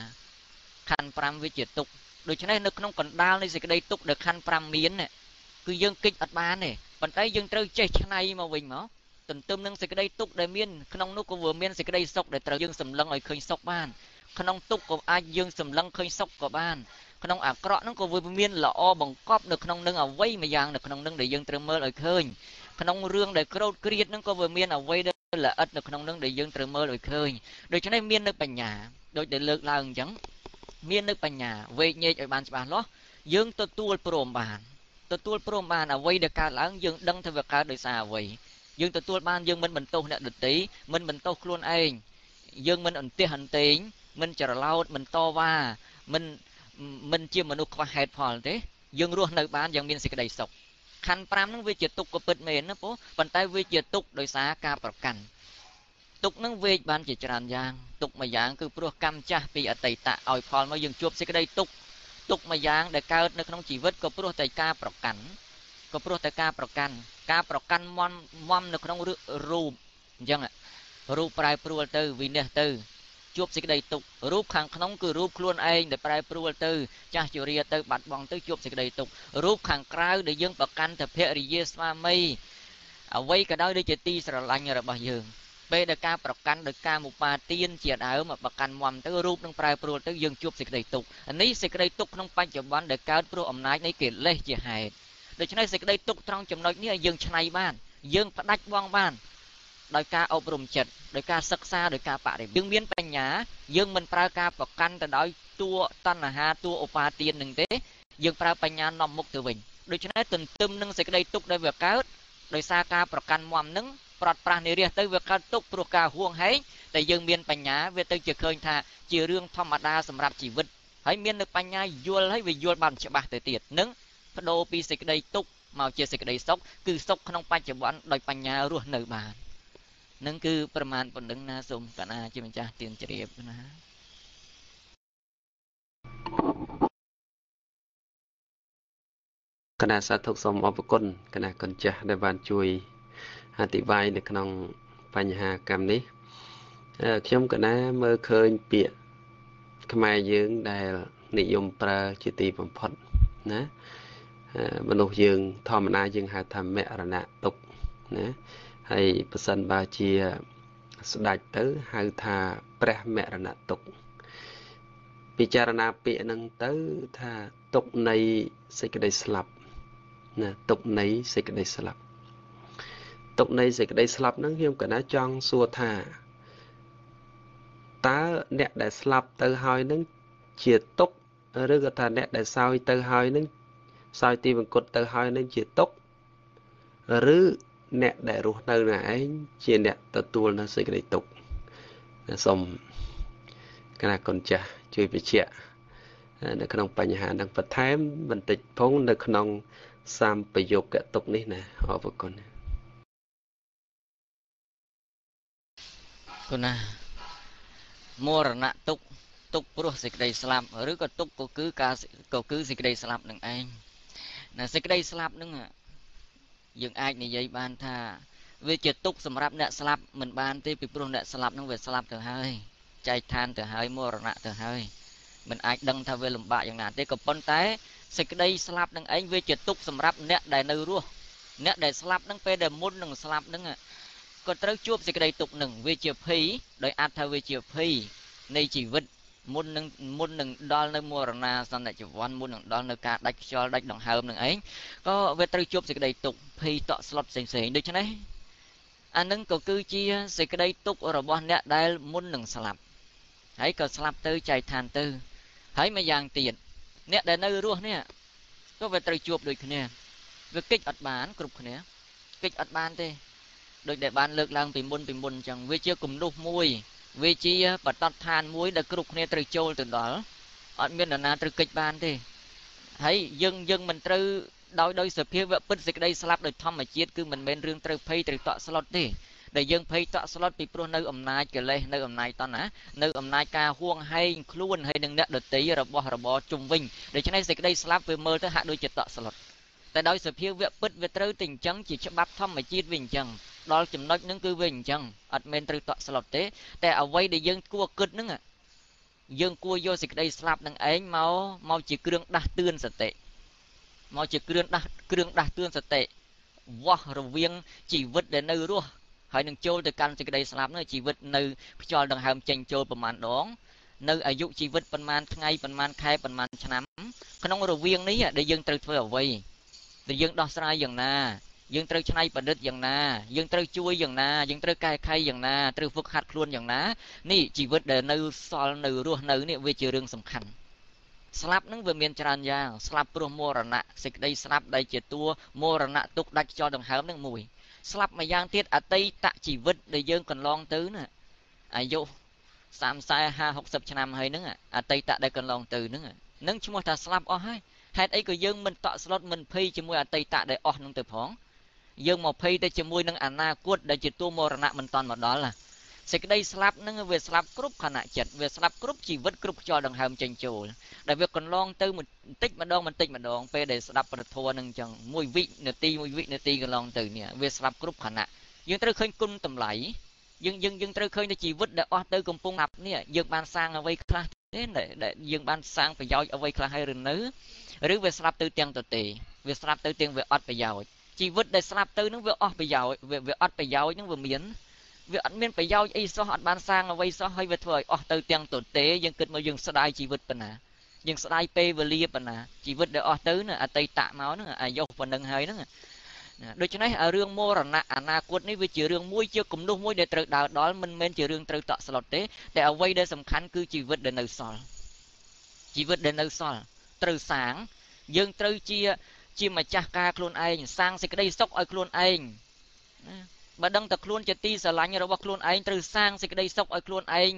S4: ខណ្ឌ5វាជាទុក្ខដូច្នេះនៅក្នុងកណ្ដាលនៃសេចក្តីទុក្ខដែលខណ្ឌ5មានគឺយើងគេចអត់បានទេប៉ុន្តែយើងត្រូវចេះឆ្នៃមកវិញមកទន្ទឹមនឹងសេចក្តីទុក្ខដែលមានក្នុងនោះក៏វាមានសេចក្តីសុខដែលត្រូវយើងសម្លឹងឲ្យឃើញសុខបានក្នុងទុក្ខក៏អាចយើងសម្លឹងឃើញសុខក៏បានក្នុងអាក្រក់ហ្នឹងក៏វាមានល្អបង្កប់នៅក្នុងនឹងអ្វីមួយយ៉ាងនៅក្នុងនឹងដែលយើងត្រូវមើលឲ្យឃើញក្នុងរឿងដែលក្រោតក្រៀតហ្នឹងក៏វាមានអ្វីដែលល្អិតនៅក្នុងនឹងដែលយើងត្រូវមើលឲ្យឃើញដូច្នេះមាននៅបញ្ញាដូចដែលលើកឡើងអញ្ចឹងមាននៅបញ្ញាវែកញែកឲ្យបានច្បាស់លាស់យើងទទួលព្រមបានទទួលព្រមបានអ្វីដែលកើតឡើងយើងដឹងថាវាកើតដោយសារអ្វីយើងទទួលបានយើងមិនបន្ទោសអ្នកដទៃមិនបន្ទោសខ្លួនឯងយើងមិនអន្ទះអន្ទែងមិនច្រឡោតមិនតវ៉ាមិនជាមនុស្សខ្វះហេតុផលទេយើងរស់នៅបានយ៉ាងមានសេចក្តីសុខខណ្ឌ5ហ្នឹងវាជាទុក្ខក៏ពិតមែនណាពូប៉ុន្តែវាជាទុក្ខដោយសារការប្រកាន់ទុក្ខហ្នឹងវែកបានជាច្រើនយ៉ាងទុក្ខមួយយ៉ាងគឺព្រោះកម្មចាស់ពីអតីតឲ្យផលមកយើងជួបសេចក្តីទុក្ខទុក្ខមួយយ៉ាងដែលកើតនៅក្នុងជីវិតក៏ព្រោះតែការប្រកាន់ក៏ព្រោះតែការប្រកាន់ការប្រកាន់មមនៅក្នុងរូបអញ្ចឹងរូបប្រែប្រួលទៅវិនិច្ឆ័យទៅជួបសេចក្តីទុក្ខរូបខាងក្នុងគឺរូបខ្លួនឯងដែលប្រែប្រួលទៅចាស់ជរាទៅបាត់បង់ទៅជួបសេចក្តីទុក្ខរូបខាងក្រៅដែលយើងប្រកាន់ទៅភរិយាស្វាមីអ្វីក៏ដោយដូចជាទីស្រឡាញ់របស់យើងពេលដែលការប្រកាន់ដោយការមុបាទានជាដើមប្រកាន់មមទៅរូបនឹងប្រែប្រួលទៅយើងជួបសេចក្តីទុក្ខនេះសេចក្តីទុក្ខក្នុងបច្ចុប្បន្នដែលកើតព្រោះអំណាចនៃកិលេសជាហេតុដូច្នេះសេចក្តីទុក្ខត្រង់ចំណុចនេះឲ្យយើងឆ្នៃបានយើងផ្ដាច់បងបានដោយការអប់រំចិត្តដោយការសិក្សាដោយការបរិបត្តិយើងមានបញ្ញាយើងមិនប្រើការប្រកាន់ទៅដោយតួតណ្ហាតួឧបាទាននឹងទេយើងប្រើបញ្ញានាំមុខទៅវិញដូច្នេះទន្ទឹមនឹងសេចក្តីទុក្ខដែលវាកើតដោយសារការប្រកាន់មមនឹងប្រត់ប្រាស់និរិះទៅវាកើតទុក្ខព្រោះការហួងហែងតែយើងមានបញ្ញាវាទៅជាឃើញថាជារឿងធម្មតាសម្រាប់ជីវិតហើយមាននៅបញ្ញាយល់ហើយវាយល់បានច្បាស់ទៅទៀតនឹងបដូរពីសេចក្តីទុក្ខមកជាសេចក្តីសុខគឺសុខក្នុងបច្ចុប្បន្នដោយបញ្ញារស់នៅបាននឹងគឺប្រមាណប៉ុណ្ណឹងណាសូមកណាជាម្ចាស់ទានជ្រាបណា
S3: គណៈសាធុសូមអរគុណគណៈកូនចាស់ដែលបានជួយអធិប្បាយនៅក្នុងបញ្ហាកម្មនេះខ្ញុំកណាមើលឃើញពាក្យខ្មែរយើងដែលនិយមប្រើជាទីបំផុតណាមនុស្សយើងធម្មតាយើងហៅថាមរណៈទុក្ខណាហើយប្រសិនបើជាស្ដេចទៅហៅថាព្រះមរណៈទុក្ខពិចារណាពាក្យហ្នឹងទៅថាទុក្ខនៃសេចក្តីស្លាប់ណាទុក្ខនៃសេចក្តីស្លាប់ទុក្ខនៃសេចក្តីស្លាប់ហ្នឹងខ្ញុំកណាចង់សួរថាតើអ្នកដែលស្លាប់ទៅហើយហ្នឹងជាទុក្ខឬក៏ថាអ្នកដែលសោយទៅហើយហ្នឹងសោយទីវង្គតទៅហើយហ្នឹងជាទុក្ខឬអ្នកដែលរស់នៅនឹងឯងជាអ្នកទទួលនៅសេចក្តីទុក្ខសូមគណៈកូនចាស់ជួយបញ្ជាក់នៅក្នុងបញ្ហានឹងបន្ថែមបន្តិចផងនៅក្នុងសម្បយោគទុក្ខនេះណាអរគុណ
S4: គុណណាមរណៈទុក្ខទុក្ខព្រោះសេចក្តីស្លាប់ឬក៏ទុក្ខក៏គឺការក៏គឺសេចក្តីស្លាប់នឹងឯងណាសេចក្តីស្លាប់នឹងយើងអាចនិយាយបានថាវាជាទុក្ខសម្រាប់អ្នកស្លាប់មិនបានទេពីព្រោះអ្នកស្លាប់នឹងវាស្លាប់ទៅហើយចែកឋានទៅហើយមរណៈទៅហើយមិនអាចដឹងថាវាលំបាកយ៉ាងណាទេក៏ប៉ុន្តែ សេចក្តីស្លាប់នឹងឯងវាជាទុកសម្រាប់អ្នកដែលនៅរស់អ្នកដែលស្លាប់នឹងពេលដែលមុននឹងស្លាប់នឹងក៏ត្រូវជួបសេចក្តីទុកនឹងវាជាភ័យដោយអាចថាវាជាភ័យនៃជីវិតមុននឹងដល់នៅមរណាសន្និជីវ័នមុននឹងដល់នៅការដាច់ខ្យល់ដាច់ដង្ហើមនឹងឯងក៏វាត្រូវជួបសេចក្តីទុកភ័យតក់ស្លុតផ្សេងផ្សេងដូច្នេះអានឹងក៏គឺជាសេចក្តីទុករបស់អ្នកដែលមុននឹងស្លាប់ហើយក៏ស្លាប់ទៅចែកឋានទៅហើយមួយយ៉ាងទៀតអ្នកដែលនៅរស់នេះក៏វាត្រូវជួបដូចគ្នាវាកិច្ចអត់បានគ្រប់គ្នាកិច្ចអត់បានទេដោយដែលបានលើកឡើងពីមុនអញ្ចឹងវាជាគំនុះមួយវាជាបតតឋានមួយដែលគ្រប់គ្នាត្រូវចូលទៅដល់អត់មាននរណាត្រូវកិច្ចបានទេហើយយើងមិនត្រូវដោយសភាវៈពិតសេចក្តីស្លាប់ដោយធម្មជាតិគឺមិនមែនរឿងត្រូវភ័យត្រូវតក់ស្លុតទេដែលយើងភ័យតក់ស្លុតពីព្រោះនៅអំណាចកិលេសនៅអំណាចតណ្ហានៅអំណាចការហួងហែងខ្លួនហើយនឹងអ្នកដទៃរបស់របរជុំវិញដូច្នេះសេចក្តីស្លាប់វាមើលទៅហាក់ដូចជាតក់ស្លុតតែដោយសភាវៈពិតវាត្រូវតែអញ្ចឹងជាច្បាប់ធម្មជាតិវាអញ្ចឹងដល់ចំណុចហ្នឹងគឺវាអញ្ចឹងអត់មែនត្រូវតក់ស្លុតទេតែអ្វីដែលយើងគួរគិតហ្នឹងយើងគួរយកសេចក្តីស្លាប់នឹងឯងមកជាគ្រឿងដាស់តឿនសតិមកជាគ្រឿងដាស់តឿនសតិវាស់រវាងជីវិតដែលនៅរស់ហើយនឹងចូលទៅកាន់សេចក្តីស្លាប់នោះជីវិតនៅខ្យល់ដង្ហើមចេញចូលប្រមាណដងនៅអាយុជីវិតប្រមាណថ្ងៃប្រមាណខែប្រមាណឆ្នាំក្នុងរវាងនេះដែលយើងត្រូវធ្វើអ្វីដែលយើងដោះស្រាយយ៉ាងណាយើងត្រូវច្នៃប្រឌិតយ៉ាងណាយើងត្រូវជួយយ៉ាងណាយើងត្រូវកែខៃយ៉ាងណាត្រូវហ្វឹកហាត់ខ្លួនយ៉ាងណានេះជីវិតដែលនៅសល់នៅរស់នៅនេះវាជារឿងសំខាន់ស្លាប់នឹងវាមានច្រើនយ៉ាងស្លាប់ព្រោះមរណៈសេចក្តីស្លាប់ដែលជាតួមរណៈទុកដាច់ខ្យល់ដង្ហើមនឹងមួយស្លាប់មួយយ៉ាងទៀតអតីតជីវិតដែលយើងកន្លងទៅណាអាយុ30 40 50 60ឆ្នាំហើយហ្នឹងអតីតដែលកន្លងទៅហ្នឹងនឹងឈ្មោះថាស្លាប់អស់ហើយហេតុអីក៏យើងមិនតក់ស្លុតមិនភ័យជាមួយអតីតដែលអស់នឹងទៅផងយើងមកភ័យទៅជាមួយនឹងអនាគតដែលជាតួមរណៈមិនតាន់មកដល់សេចក្តីស្លាប់នឹងវាស្លាប់គ្រប់ខណៈចិត្តវាស្លាប់គ្រប់ជីវិតគ្រប់ខ្យល់ដង្ហើមចេញចូលដែលវាកន្លងទៅបន្តិចម្ដងបន្តិចម្ដងពេលដែលស្ដាប់ព្រះធម៌នឹងអញ្ចឹងមួយវិនាទីមួយវិនាទីកន្លងទៅនេះវាស្លាប់គ្រប់ខណៈយើងត្រូវឃើញគុណតម្លៃយើងត្រូវឃើញថាជីវិតដែលអស់ទៅកំពុងស្លាប់នេះយើងបានសាងអ្វីខ្លះទេដែលយើងបានសាងប្រយោជន៍អ្វីខ្លះហើយឬនៅឬវាស្លាប់ទៅទាំងទទេវាស្លាប់ទៅទាំងវាអត់ប្រយោជន៍ជីវិតដែលស្លាប់ទៅនឹងវាអស់ប្រយោជន៍វាអត់ប្រយោជន៍នឹងវាមានវាអត់មានប្រយោជន៍អីសោះអត់បានសាងអ្វីសោះហើយវាធ្វើឲ្យអស់ទៅទាំងទទេយើងគិតមកយើងស្ដាយជីវិតប៉ុណ្ណាយើងស្ដាយពេលវេលាប៉ុណ្ណាជីវិតដែលអស់ទៅណាអតីតមកហ្នឹងអាយុប៉ុណ្ណឹងហើយហ្នឹងដូច្នេះរឿងមរណៈអនាគតនេះវាជារឿងមួយជាគំនុះមួយដែលត្រូវដើរដល់មិនមែនជារឿងត្រូវតក់ស្លុតទេតែអ្វីដែលសំខាន់គឺជីវិតដែលនៅសល់ជីវិតដែលនៅសល់ត្រូវសាងយើងត្រូវជាម្ចាស់ការខ្លួនឯងសាងសេចក្តីសុខឲ្យខ្លួនឯងណាបើដឹងតែខ្លួនជាទីស្រឡាញ់របស់ខ្លួនឯងត្រូវសាងសេចក្តីសុខឲ្យខ្លួនឯង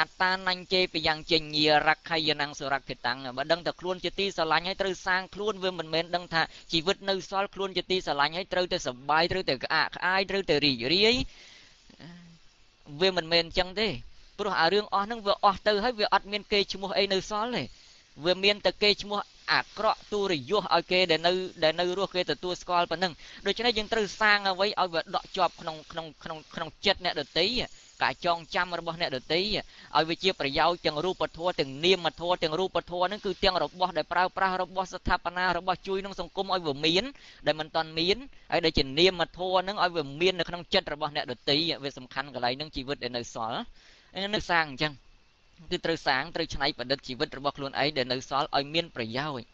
S4: អត្តានញ្ញេបយ៉ាងចេញារក្ខយនំសុរក្ខិតាំងបើដឹងតែខ្លួនជាទីស្រឡាញ់ហើយត្រូវសាងខ្លួនវាមិនមែនដឹងថាជីវិតនៅសល់ខ្លួនជាទីស្រឡាញ់ហើយត្រូវតែសប្បាយត្រូវតែក្អាកក្អាយត្រូវតែរីករាយវាមិនមែនអញ្ចឹងទេព្រោះអារឿងអស់ហ្នឹងវាអស់ទៅហើយវាអត់មានគេឈ្មោះអីនៅសល់ទេវាមានតែគេឈ្មោះអាក្រក់ទូរយសឲ្យគេដែលនៅរស់គេទទួលស្គាល់ប៉ុណ្ណឹងដូច្នេះយើងត្រូវសាងអ្វីឲ្យវាដកជាប់ក្នុងក្នុងក្នុងក្នុងចិត្តអ្នកដទៃការចងចាំរបស់អ្នកដទៃឲ្យវាជាប្រយោជន៍ទាំងរូបធម៌ទាំងនាមធម៌ទាំងរូបធម៌ហ្នឹងគឺទាំងរបស់ដែលប្រើប្រាស់របស់ស្ថាបនារបស់ជួយក្នុងសង្គមឲ្យវាមានដែលមិនតាន់មានហើយដែលជានាមធម៌ហ្នឹងឲ្យវាមាននៅក្នុងចិត្តរបស់អ្នកដទៃវាសំខាន់កន្លែងហ្នឹងជីវិតដែលនៅសល់នៅសាងអញ្ចឹងគឺត្រូវសាងត្រូវច្នៃប្រឌិតជីវិតរបស់ខ្លួនឯងដែលនៅសល់ឲ្យមានប្រយោជន៍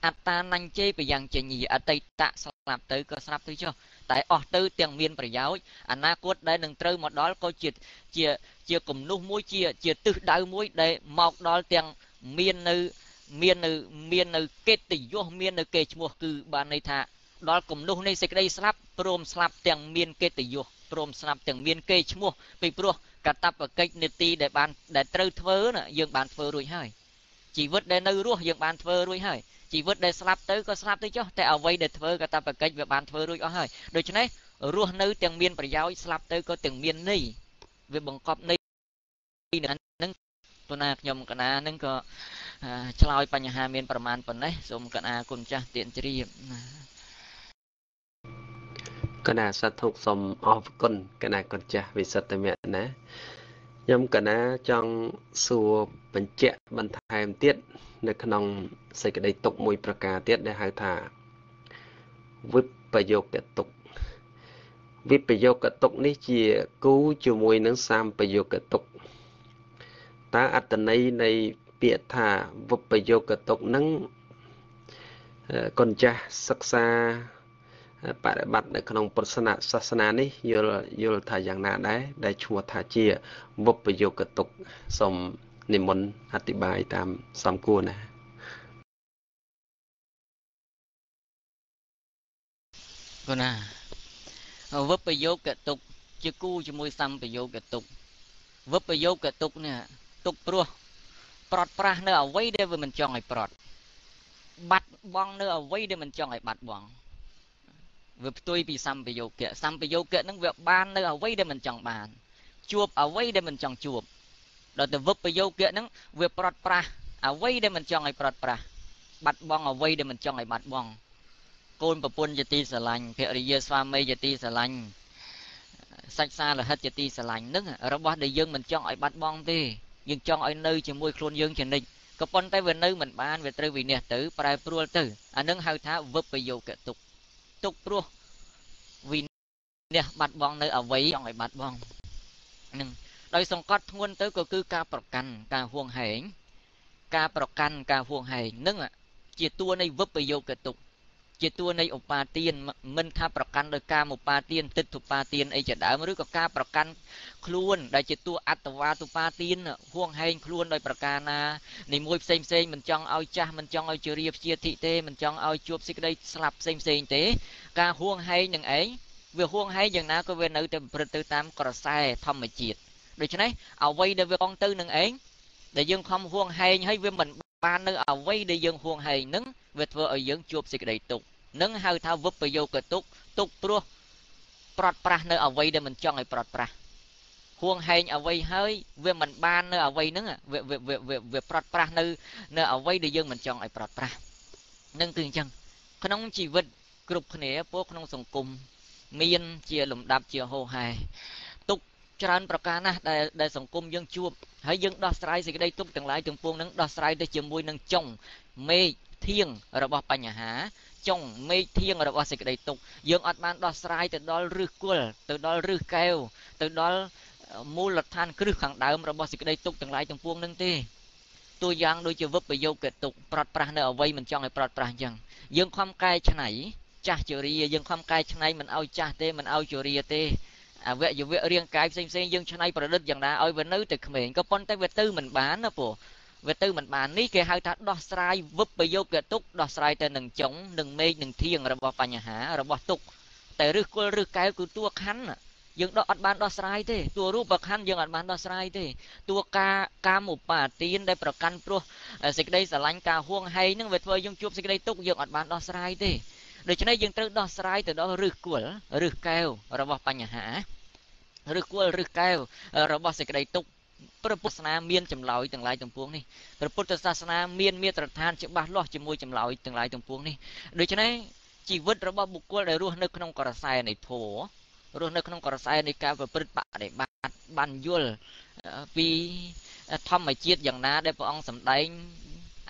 S4: អត្តានញ្ញេបយ៉ាងចេញអតីតស្លាប់ទៅក៏ស្លាប់ទៅចុះតែអស់ទៅទាំងមានប្រយោជន៍អនាគតដែលនឹងត្រូវមកដល់ក៏ជាគំនុះមួយជាទិសដៅមួយដែលមកដល់ទាំងមាននៅកិត្តិយសមាននៅគេឈ្មោះគឺបានន័យថាដល់គំនុះនៃសេចក្តីស្លាប់ព្រមស្លាប់ទាំងមានកិត្តិយសព្រមស្លាប់ទាំងមានគេឈ្មោះពីព្រោះកតបកិច្ចនីតិដែលបានដែលត្រូវធ្វើណាយើងបានធ្វើរួចហើយជីវិតដែលនៅរស់យើងបានធ្វើរួចហើយជីវិតដែលស្លាប់ទៅក៏ស្លាប់ទៅចុះតែអ្វីដែលធ្វើកតបកិច្ចវាបានធ្វើរួចអស់ហើយដូច្នេះរស់នៅទាំងមានប្រយោជន៍ស្លាប់ទៅក៏ទាំងមានន័យវាបង្កប់ន័យនឹងប៉ុណ្ណាខ្ញុំកណានឹងក៏ឆ្លើយបញ្ហាមានប្រមាណប៉ុណ្ណេះសូមកណាគុណចាស់ទានជ្រាប
S3: កណាសាធុសូមអរគុណកណាគុណចាស់វិសុទ្ធមៈណា ខ្ញុំកណាចង់សួរបញ្ជាក់បន្ថែមទៀតនៅក្នុងសេចក្តីទុក្ខមួយប្រការទៀតដែលហៅថាវិបយោគទុក្ខវិបយោគទុក្ខនេះជាគូជាមួយនឹងសម្បយោគទុក្ខតើអត្តន័យនៃពាក្យថាវិបយោគទុក្ខនឹងកូនចាស់សិក្សាបប្រតិបត្តិនៅក្នុងពុទ្ធសាសនានេះយល់ថាយ៉ាងណាដែរដែលឈ្មោះថាជាវិបយោគទុក្ខសូមនិមន្តអធិប្បាយតាមសំគួរណា
S4: គណាវិបយោគទុក្ខជាគូជាមួយសម្បយោគទុក្ខវិបយោគទុក្ខនេះទុក្ខព្រោះប្រត់ប្រាស់នៅអ្វីដែលវាមិនចង់ឲ្យប្រត់បាត់បង់នៅអ្វីដែលមិនចង់ឲ្យបាត់បង់វាផ្ទុយពីសម្បយោគៈសម្បយោគៈនឹងវាបាននៅអ្វីដែលមិនចង់បានជួបអ្វីដែលមិនចង់ជួបដល់ទៅវិបយោគៈនឹងវាប្រត់ប្រាស់អ្វីដែលមិនចង់ឲ្យប្រត់ប្រាស់បាត់បង់អ្វីដែលមិនចង់ឲ្យបាត់បង់កូនប្រពន្ធជាទីស្រឡាញ់ភរិយាស្វាមីជាទីស្រឡាញ់សាច់សារលហិតជាទីស្រឡាញ់នឹងរបស់ដែលយើងមិនចង់ឲ្យបាត់បង់ទេយើងចង់ឲ្យនៅជាមួយខ្លួនយើងជានិច្ចក៏ប៉ុន្តែវានៅមិនបានវាត្រូវវិនិច្ឆ័យទៅប្រែប្រួលទៅអានឹងហៅថាវិបយោគទុក្ខទុក្ខព្រោះវិនិច្ឆ័យបាត់បង់នៅអ្វីចង់ឲ្យបាត់បង់នឹងដោយសង្កត់ធ្ងន់ទៅក៏គឺការប្រកាន់ការហួងហែងការប្រកាន់ការហួងហែងនឹងជាតួនៃវិបយោគទុក្ខជាតួនៃឧបាទានមិនថាប្រកាន់ដោយកាមឧបាទានទិដ្ឋុបាទានអីជាដើមឬក៏ការប្រកាន់ខ្លួនដែលជាតួអត្តវាទុបាទានហួងហែងខ្លួនដោយប្រការណានីមួយផ្សេងផ្សេងមិនចង់ឲ្យចាស់មិនចង់ឲ្យជរាព្យាធិទេមិនចង់ឲ្យជួបសេចក្តីស្លាប់ផ្សេងផ្សេងទេការហួងហែងនឹងឯងវាហួងហែងយ៉ាងណាក៏វានៅតែប្រព្រឹត្តទៅតាមក្រសែធម្មជាតិដូច្នេះអ្វីដែលវាកងទៅនឹងឯងដែលយើងខំហួងហែងហើយវាមិនបាននៅអ្វីដែលយើងហួងហែងនឹងវាធ្វើឲ្យយើងជួបសេចក្តីទុក្ខនឹងហៅថាវិបយោគទុក្ខទុក្ខព្រោះប្រត់ប្រាស់នៅអ្វីដែលមិនចង់ឲ្យប្រត់ប្រាស់ហួងហែងអ្វីហើយវាមិនបាននៅអ្វីហ្នឹងវាប្រត់ប្រាស់នៅអ្វីដែលយើងមិនចង់ឲ្យប្រត់ប្រាស់នឹងគឺអញ្ចឹងក្នុងជីវិតគ្រប់គ្នាពួកក្នុងសង្គមមានជាលំដាប់ជាហោហែទុក្ខច្រើនប្រការណាស់ដែលសង្គមយើងជួបហើយយើងដោះស្រាយសេចក្តីទុក្ខទាំងឡាយទាំងពួងនឹងដោះស្រាយទៅជាមួយនឹងចុងមេឃធៀងរបស់បញ្ហាចុងមេឃធៀងរបស់សេចក្តីទុក្ខយើងអត់បានដោះស្រាយទៅដល់ឫសគល់ទៅដល់ឫសកែវទៅដល់មូលដ្ឋានគ្រឹះខាងដើមរបស់សេចក្តីទុក្ខទាំងឡាយទាំងពួងនឹងទេតួយ៉ាងដូចជាវិបយោគទុក្ខប្រត់ប្រាស់នៅអ្វីមិនចង់ឲ្យប្រត់ប្រាស់អញ្ចឹងយើងខំកែច្នៃចាស់ជរាយើងខំកែច្នៃមិនឲ្យចាស់ទេមិនឲ្យជរាទេអវយវៈរាងកាយផ្សេងផ្សេងយើងច្នៃប្រឌិតយ៉ាងណាឲ្យវានៅតែក្មេងក៏ប៉ុន្តែវាទៅមិនបានណាពូវាទៅមិនបាននេះគេហៅថាដោះស្រាយវិបយោគទុក្ខដោះស្រាយទៅនឹងចុងនឹងមេឃនឹងធៀងរបស់បញ្ហារបស់ទុក្ខតែឫសគល់ឫសកែវគឺតួខណ្ឌយើងដោះអត់បានដោះស្រាយទេតួរូបខណ្ឌយើងអត់បានដោះស្រាយទេតួការកាមឧបាទានដែលប្រកាន់ព្រោះសេចក្តីស្រឡាញ់ការហួងហែងនឹងវាធ្វើយើងជួបសេចក្តីទុក្ខយើងអត់បានដោះស្រាយទេដូច្នេះយើងត្រូវដោះស្រាយទៅដល់ឫសគល់ឫសកែវរបស់បញ្ហាឫសគល់ឫសកែវរបស់សេចក្តីទុក្ខព្រះពុទ្ធសាសនាមានចម្លើយទាំងឡាយទាំងពួងនេះព្រះពុទ្ធសាសនាមានមាត្រដ្ឋានច្បាស់លាស់ជាមួយចម្លើយទាំងឡាយទាំងពួងនេះដូច្នេះជីវិតរបស់បុគ្គលដែលរស់នៅក្នុងក្រសែនៃធម៌រស់នៅក្នុងក្រសែនៃការប្រព្រឹត្តបដិបត្តិបានយល់ពីធម្មជាតិយ៉ាងណាដែលព្រះអង្គសម្ដែង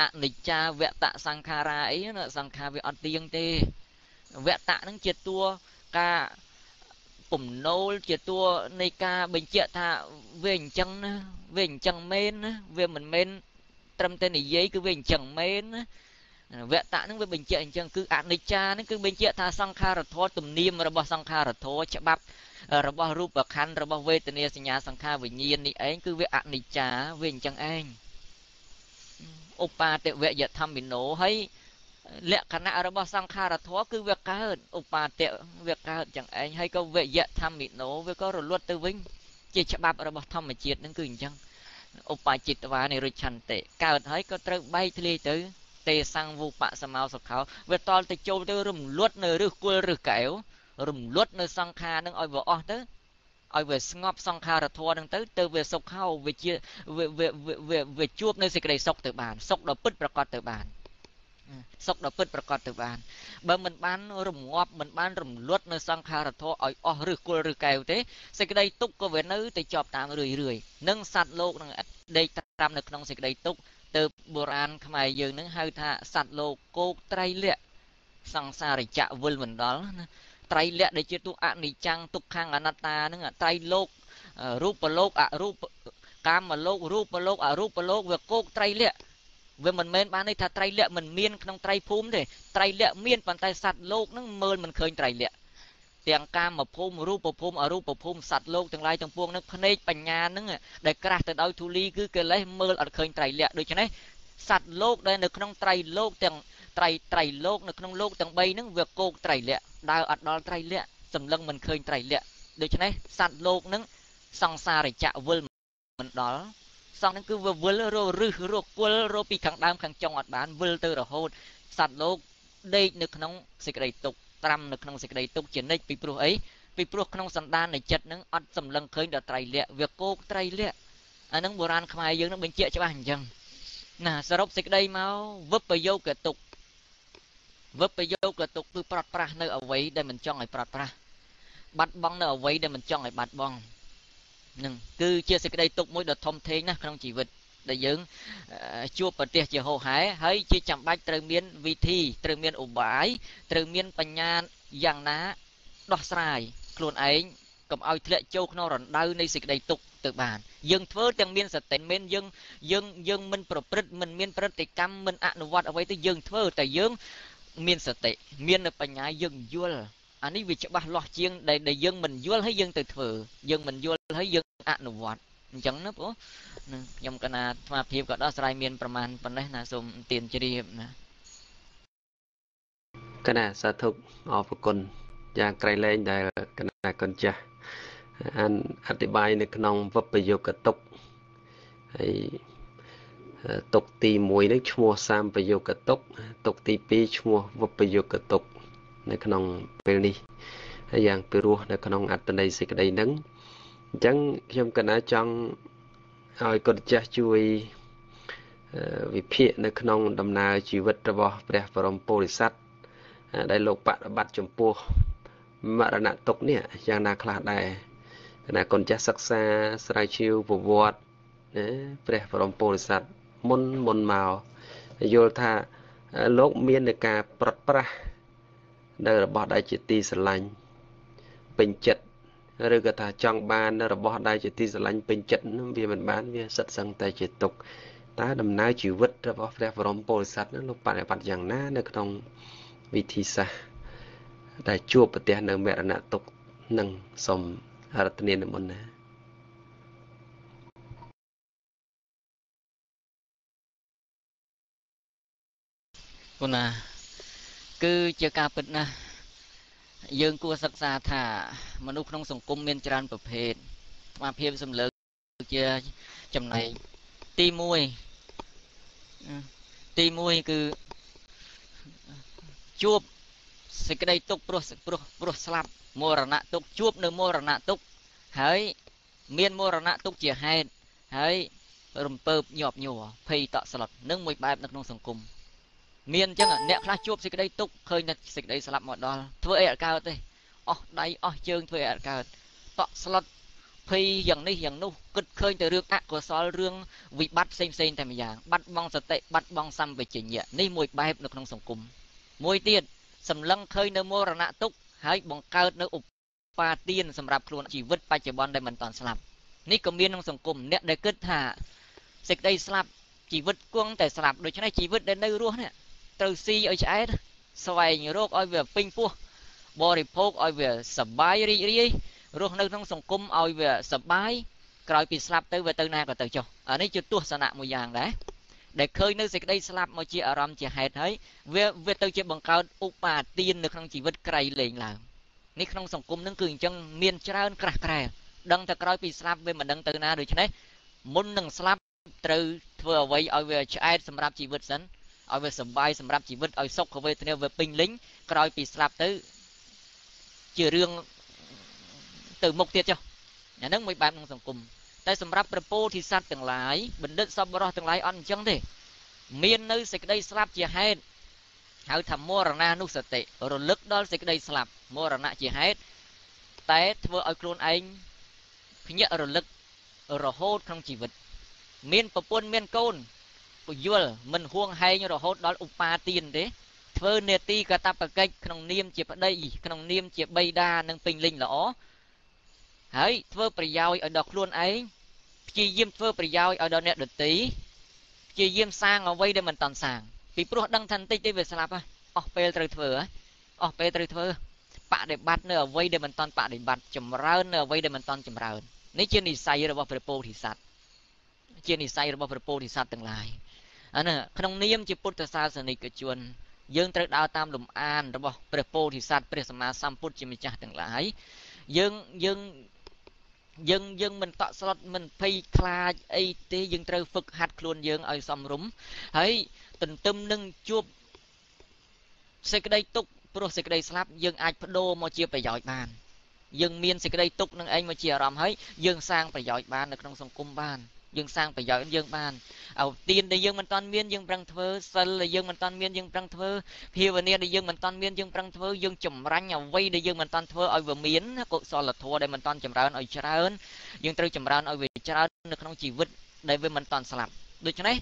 S4: អនិច្ចាវតសង្ខារាអីណាសង្ខារវាអត់ទៀងទេវតៈនឹងជាតួការពំនោលជាតួនៃការបញ្ជាក់ថាវាអញ្ចឹងណាវាអញ្ចឹងមែនណាវាមិនមែនត្រឹមតែនិយាយគឺវាអញ្ចឹងមែនណាវតៈនឹងវាបញ្ជាក់អញ្ចឹងគឺអនិច្ចានឹងគឺបញ្ជាក់ថាសង្ខារធម៌ទំនៀមរបស់សង្ខារធម៌ច្បាប់របស់រូបខណ្ឌរបស់វេទនាសញ្ញាសង្ខារវិញ្ញាណនេះឯងគឺវាអនិច្ចាវាអញ្ចឹងឯងឧបាទវយធម្មិណោហើយលក្ខណៈរបស់សង្ខារធម៌គឺវាកើតឧបាទៈវាកើតចឹងឯងហើយក៏វយធម្មិណោវាក៏រលត់ទៅវិញជាច្បាប់របស់ធម្មជាតិនឹងគឺអញ្ចឹងឧបจิตវានិរុឆន្តិកើតហើយក៏ត្រូវបែកធ្លាយទៅទេសង្វុបសមោសុខោវាតល់ទៅចូលទៅរំលត់នៅឫសគល់ឫសកែវរំលត់នៅសង្ខារនឹងឲ្យវាអស់ទៅឲ្យវាស្ងប់សង្ខារធម៌នឹងទៅវាសុខោវាជាវាជួបនៅសេចក្តីសុខទៅបានសុខដ៏ពិតប្រាកដទៅបាន សុខដ៏ពិតប្រកបទៅបានបើមិនបានរងាប់មិនបានរំលត់នៅសង្ខារធម៌ឲ្យអស់ឬគល់ឬកែវទេសេចក្តីទុក្ខក៏វានៅតែជាប់តាមរឿយរឿយនឹងសត្វលោកនឹងដេកត្រាំនៅក្នុងសេចក្តីទុក្ខទៅបុរាណខ្មែរយើងនឹងហៅថាសត្វលោកគោកត្រៃលក្ខសង្សារចៈវិលមិនដល់ណាត្រៃលក្ខដែលជាទុក្ខអនិច្ចំទុក្ខំអនត្តានឹងត្រៃលោករូបលោកអរូបកាមលោករូបលោកអរូបលោកវាគោកត្រៃលក្ខវាមិនមែនបានន័យថាត្រៃលក្ខមិនមានក្នុងត្រៃភូមិទេត្រៃលក្ខមានប៉ុន្តែសត្វលោកនឹងមើលមិនឃើញត្រៃលក្ខទាំងកាមភូមិរូបភូមិអរូបភូមិសត្វលោកទាំងឡាយទាំងពួងនឹងភ្នែកបញ្ញានឹងដែលក្រាស់ទៅដោយធូលីគឺកិលេសមើលអត់ឃើញត្រៃលក្ខដូច្នេះសត្វលោកដែលនៅក្នុងត្រៃលោកទាំងត្រៃលោកនៅក្នុងលោកទាំង3ហ្នឹងវាគោកត្រៃលក្ខដើរអត់ដល់ត្រៃលក្ខសម្លឹងមិនឃើញត្រៃលក្ខដូច្នេះសត្វលោកនឹងសង្សារចៈវិលមិនដល់សង្ឃនឹងគឺវាវិលររឹសរគល់រពីខាងដើមខាងចុងអត់បានវិលទៅរហូតសត្វលោកដេកនៅក្នុងសេចក្តីទុក្ខត្រាំនៅក្នុងសេចក្តីទុក្ខជានិច្ចពីព្រោះអីពីព្រោះក្នុងសន្តាននៃចិត្តនឹងអត់សម្លឹងឃើញដល់ត្រៃលក្ខវាគោកត្រៃលក្ខអានឹងបុរាណខ្មែរយើងនឹងបញ្ជាក់ច្បាស់អញ្ចឹងណាសរុបសេចក្តីមកវិបយោគទុក្ខវិបយោគទុក្ខគឺប្រត់ប្រាស់នៅអ្វីដែលមិនចង់ឲ្យប្រត់ប្រាស់បាត់បង់នៅអ្វីដែលមិនចង់ឲ្យបាត់បង់នឹងគឺជាសេចក្តីទុក្ខមួយដ៏ធំធេងណាស់ក្នុងជីវិតដែលយើងជួបប្រទះជាហោហែហើយជាចាំបាច់ត្រូវមានវិធីត្រូវមានឧបាយត្រូវមានបញ្ញាយ៉ាងណាដោះស្រាយខ្លួនឯងកុំឲ្យធ្លាក់ចូលក្នុងរណ្ដៅនៃសេចក្តីទុក្ខទៅបានយើងធ្វើទាំងមានសតិមិនយើងយើងយើងមិនប្រព្រឹត្តមិនមានប្រតិកម្មមិនអនុវត្តអ្វីទៅយើងធ្វើតែយើងមានសតិមាននៅបញ្ញាយើងយល់អានេះវាច្បាស់លាស់ជាងដែលយើងមិនយល់ហើយយើងទៅធ្វើយើងមិនយល់ហើយយើងអនុវត្តអញ្ចឹងណាបងខ្ញុំកណាអាត្មាភាពក៏ដោះស្រាយមានប្រមាណប៉ុណ្ណេះណាសូមទានជ្រាបណា
S3: កណាសាធុអរគុណយ៉ាងក្រៃលែងដែលកណាកូនចាស់អានអធិប្បាយនៅក្នុងវិបយោគទុក្ខហើយទុក្ខទី1នឹងឈ្មោះសម្បយោគទុក្ខទុក្ខទី2ឈ្មោះវិបយោគទុក្ខនៅក្នុងពេលនេះហើយយ៉ាងពិរោះនៅក្នុងអត្ថន័យសេចក្តីនឹងអញ្ចឹងខ្ញុំកណាចង់ឲ្យកូនចាស់ជួយវិភាគនៅក្នុងដំណើរជីវិតរបស់ព្រះបរមពោធិសត្វដែលលោកបប្រតិបត្តិចំពោះមរណទុក្ខនេះយ៉ាងណាខ្លះដែរកណាកូនចាស់សិក្សាស្រាវជ្រាវប្រវត្តិណាព្រះបរមពោធិសត្វមុនមុនមកយល់ថាលោកមាននៅការប្រត់ប្រាស់នៅរបស់ដែលជាទីស្រឡាញ់ពេញចិត្តឬក៏ថាចង់បាននៅរបស់ដែលជាទីស្រឡាញ់ពេញចិត្តវាមិនបានវាសិតសឹងតែជាទុក្ខតើដំណើរជីវិតរបស់ព្រះបរមពោធិសត្វនឹងលោកបប្រតិបត្តិយ៉ាងណានៅក្នុងវិធីសាស្ត្រដែលជួបប្រទះនៅមរណទុក្ខនឹងសូមអរតនានិមន្តណា
S4: គុណាគឺជាការពិតណាស់យើងគួរសិក្សាថាមនុស្សក្នុងសង្គមមានច្រើនប្រភេទអាត្មាភាពសម្លើជាចំណែកទី1ទី1គឺជួបសេចក្តីទុក្ខព្រោះព្រោះស្លាប់មរណៈទុក្ខជួបនៅមរណៈទុក្ខហើយមានមរណៈទុក្ខជាហេតុហើយរំពើបញាប់ញ័រភ័យតក់ស្លុតនឹងមួយបែបនៅក្នុងសង្គមមានអញ្ចឹងអ្នកខ្លះជួបសេចក្តីទុក្ខឃើញតែសេចក្តីស្លាប់មកដល់ធ្វើអីអត់កើតទេអស់ដៃអស់ជើងធ្វើអីអត់កើតតក់ស្លុតភ័យយ៉ាងនេះយ៉ាងនោះគិតឃើញតែរឿងអកុសលរឿងវិបត្តិផ្សេងផ្សេងតែម្យ៉ាងបាត់បង់សតិបាត់បង់សម្បជញ្ញៈនេះមួយបែបនៅក្នុងសង្គមមួយទៀតសម្លឹងឃើញនៅមរណៈទុក្ខហើយបង្កើតនៅឧបាទានសម្រាប់ខ្លួនជីវិតបច្ចុប្បន្នដែលមិនតាន់ស្លាប់នេះក៏មានក្នុងសង្គមអ្នកដែលគិតថាសេចក្តីស្លាប់ជីវិតគង់តែស្លាប់ដូច្នេះជីវិតដែលនៅរស់នេះត្រូវស៊ីឲ្យឆ្អែតស្វែងរកឲ្យវាពេញពោះបរិភោគឲ្យវាសប្បាយរីករាយរស់នៅក្នុងសង្គមឲ្យវាសប្បាយក្រោយពីស្លាប់ទៅវាទៅណាក៏ទៅចុះអានេះជាទស្សនៈមួយយ៉ាងដែរដែលឃើញនៅសេចក្តីស្លាប់មកជាអារម្មណ៍ជាហេតុហើយវាទៅជាបង្កើតឧបាទាននៅក្នុងជីវិតក្រៃលែងឡើងនេះក្នុងសង្គមនឹងគឺអញ្ចឹងមានច្រើនក្រាស់ក្រែលដឹងតែក្រោយពីស្លាប់វាមិនដឹងទៅណាដូច្នេះមុននឹងស្លាប់ត្រូវធ្វើអ្វីឲ្យវាឆ្អែតសម្រាប់ជីវិតសិនឲ្យវាសប្បាយសម្រាប់ជីវិតឲ្យសុខវេទនាវាពេញលេញក្រោយពីស្លាប់ទៅជារឿងទៅមុខទៀតចុះអាហ្នឹងមួយបែបក្នុងសង្គមតែសម្រាប់ព្រះពោធិសត្វទាំងឡាយបណ្ឌិតសប្បុរសទាំងឡាយអត់អញ្ចឹងទេមាននៅសេចក្តីស្លាប់ជាហេតុ ហៅថាមរណានុសតិរលឹកដល់សេចក្តីស្លាប់មរណៈជាហេតុតែធ្វើឲ្យខ្លួនឯងភ្ញាក់រលឹករហូតក្នុងជីវិតមានប្រពន្ធមានកូនពយល់មិនហួងហែងរហូតដល់ឧបាទានទេធ្វើនេតិកតបកិច្ចក្នុងនាមជាប្តីក្នុងនាមជាបិតានិងពេញលេញល្អហើយធ្វើប្រយោជន៍ឲ្យដល់ខ្លួនឯងព្យាយាមធ្វើប្រយោជន៍ឲ្យដល់អ្នកដទៃព្យាយាមសាងអ្វីដែលមិនតាន់សាងពីព្រោះដឹងថាបន្តិចទេវាស្លាប់អស់ពេលត្រូវធ្វើអស់ពេលត្រូវធ្វើបដិបត្តិនៅអ្វីដែលមិនតាន់បដិបត្តិចម្រើននៅអ្វីដែលមិនតាន់ចម្រើននេះជានិស័យរបស់ព្រះពោធិសត្វជានិស័យរបស់ព្រះពោធិសត្វទាំងឡាយអានេះក្នុងនាមជាពុទ្ធសាសនិកជនយើងត្រូវដើរតាមលំអានរបស់ព្រះពោធិសត្វព្រះសម្មាសម្ពុទ្ធជាម្ចាស់ទាំងឡាយយើងយើងយើងយើងមិនតក់ស្លុតមិនភ័យខ្លាចអីទេយើងត្រូវហ្វឹកហាត់ខ្លួនយើងឲ្យសមរម្យហើយទន្ទឹមនឹងជួបសេចក្តីទុក្ខព្រោះសេចក្តីស្លាប់យើងអាចបដូរមកជាប្រយោជន៍បានយើងមានសេចក្តីទុក្ខនឹងឯងមកជាអារម្មណ៍ហើយយើងសាងប្រយោជន៍បាននៅក្នុងសង្គមបានយើងសាងប្រយោជន៍យើងបានเอาទានដែលយើងមិនតាន់មានយើងប្រឹងធ្វើសិលដែលយើងមិនតាន់មានយើងប្រឹងធ្វើភាវនាដែលយើងមិនតាន់មានយើងប្រឹងធ្វើយើងចម្រាញ់អ្វីដែលយើងមិនតាន់ធ្វើឲ្យវាមានកុសលធម៌ដែលមិនតាន់ចម្រើនឲ្យច្រើនយើងត្រូវចម្រើនឲ្យវាច្រើននៅក្នុងជីវិតដែលវាមិនតាន់ស្លាប់ដូច្នេះ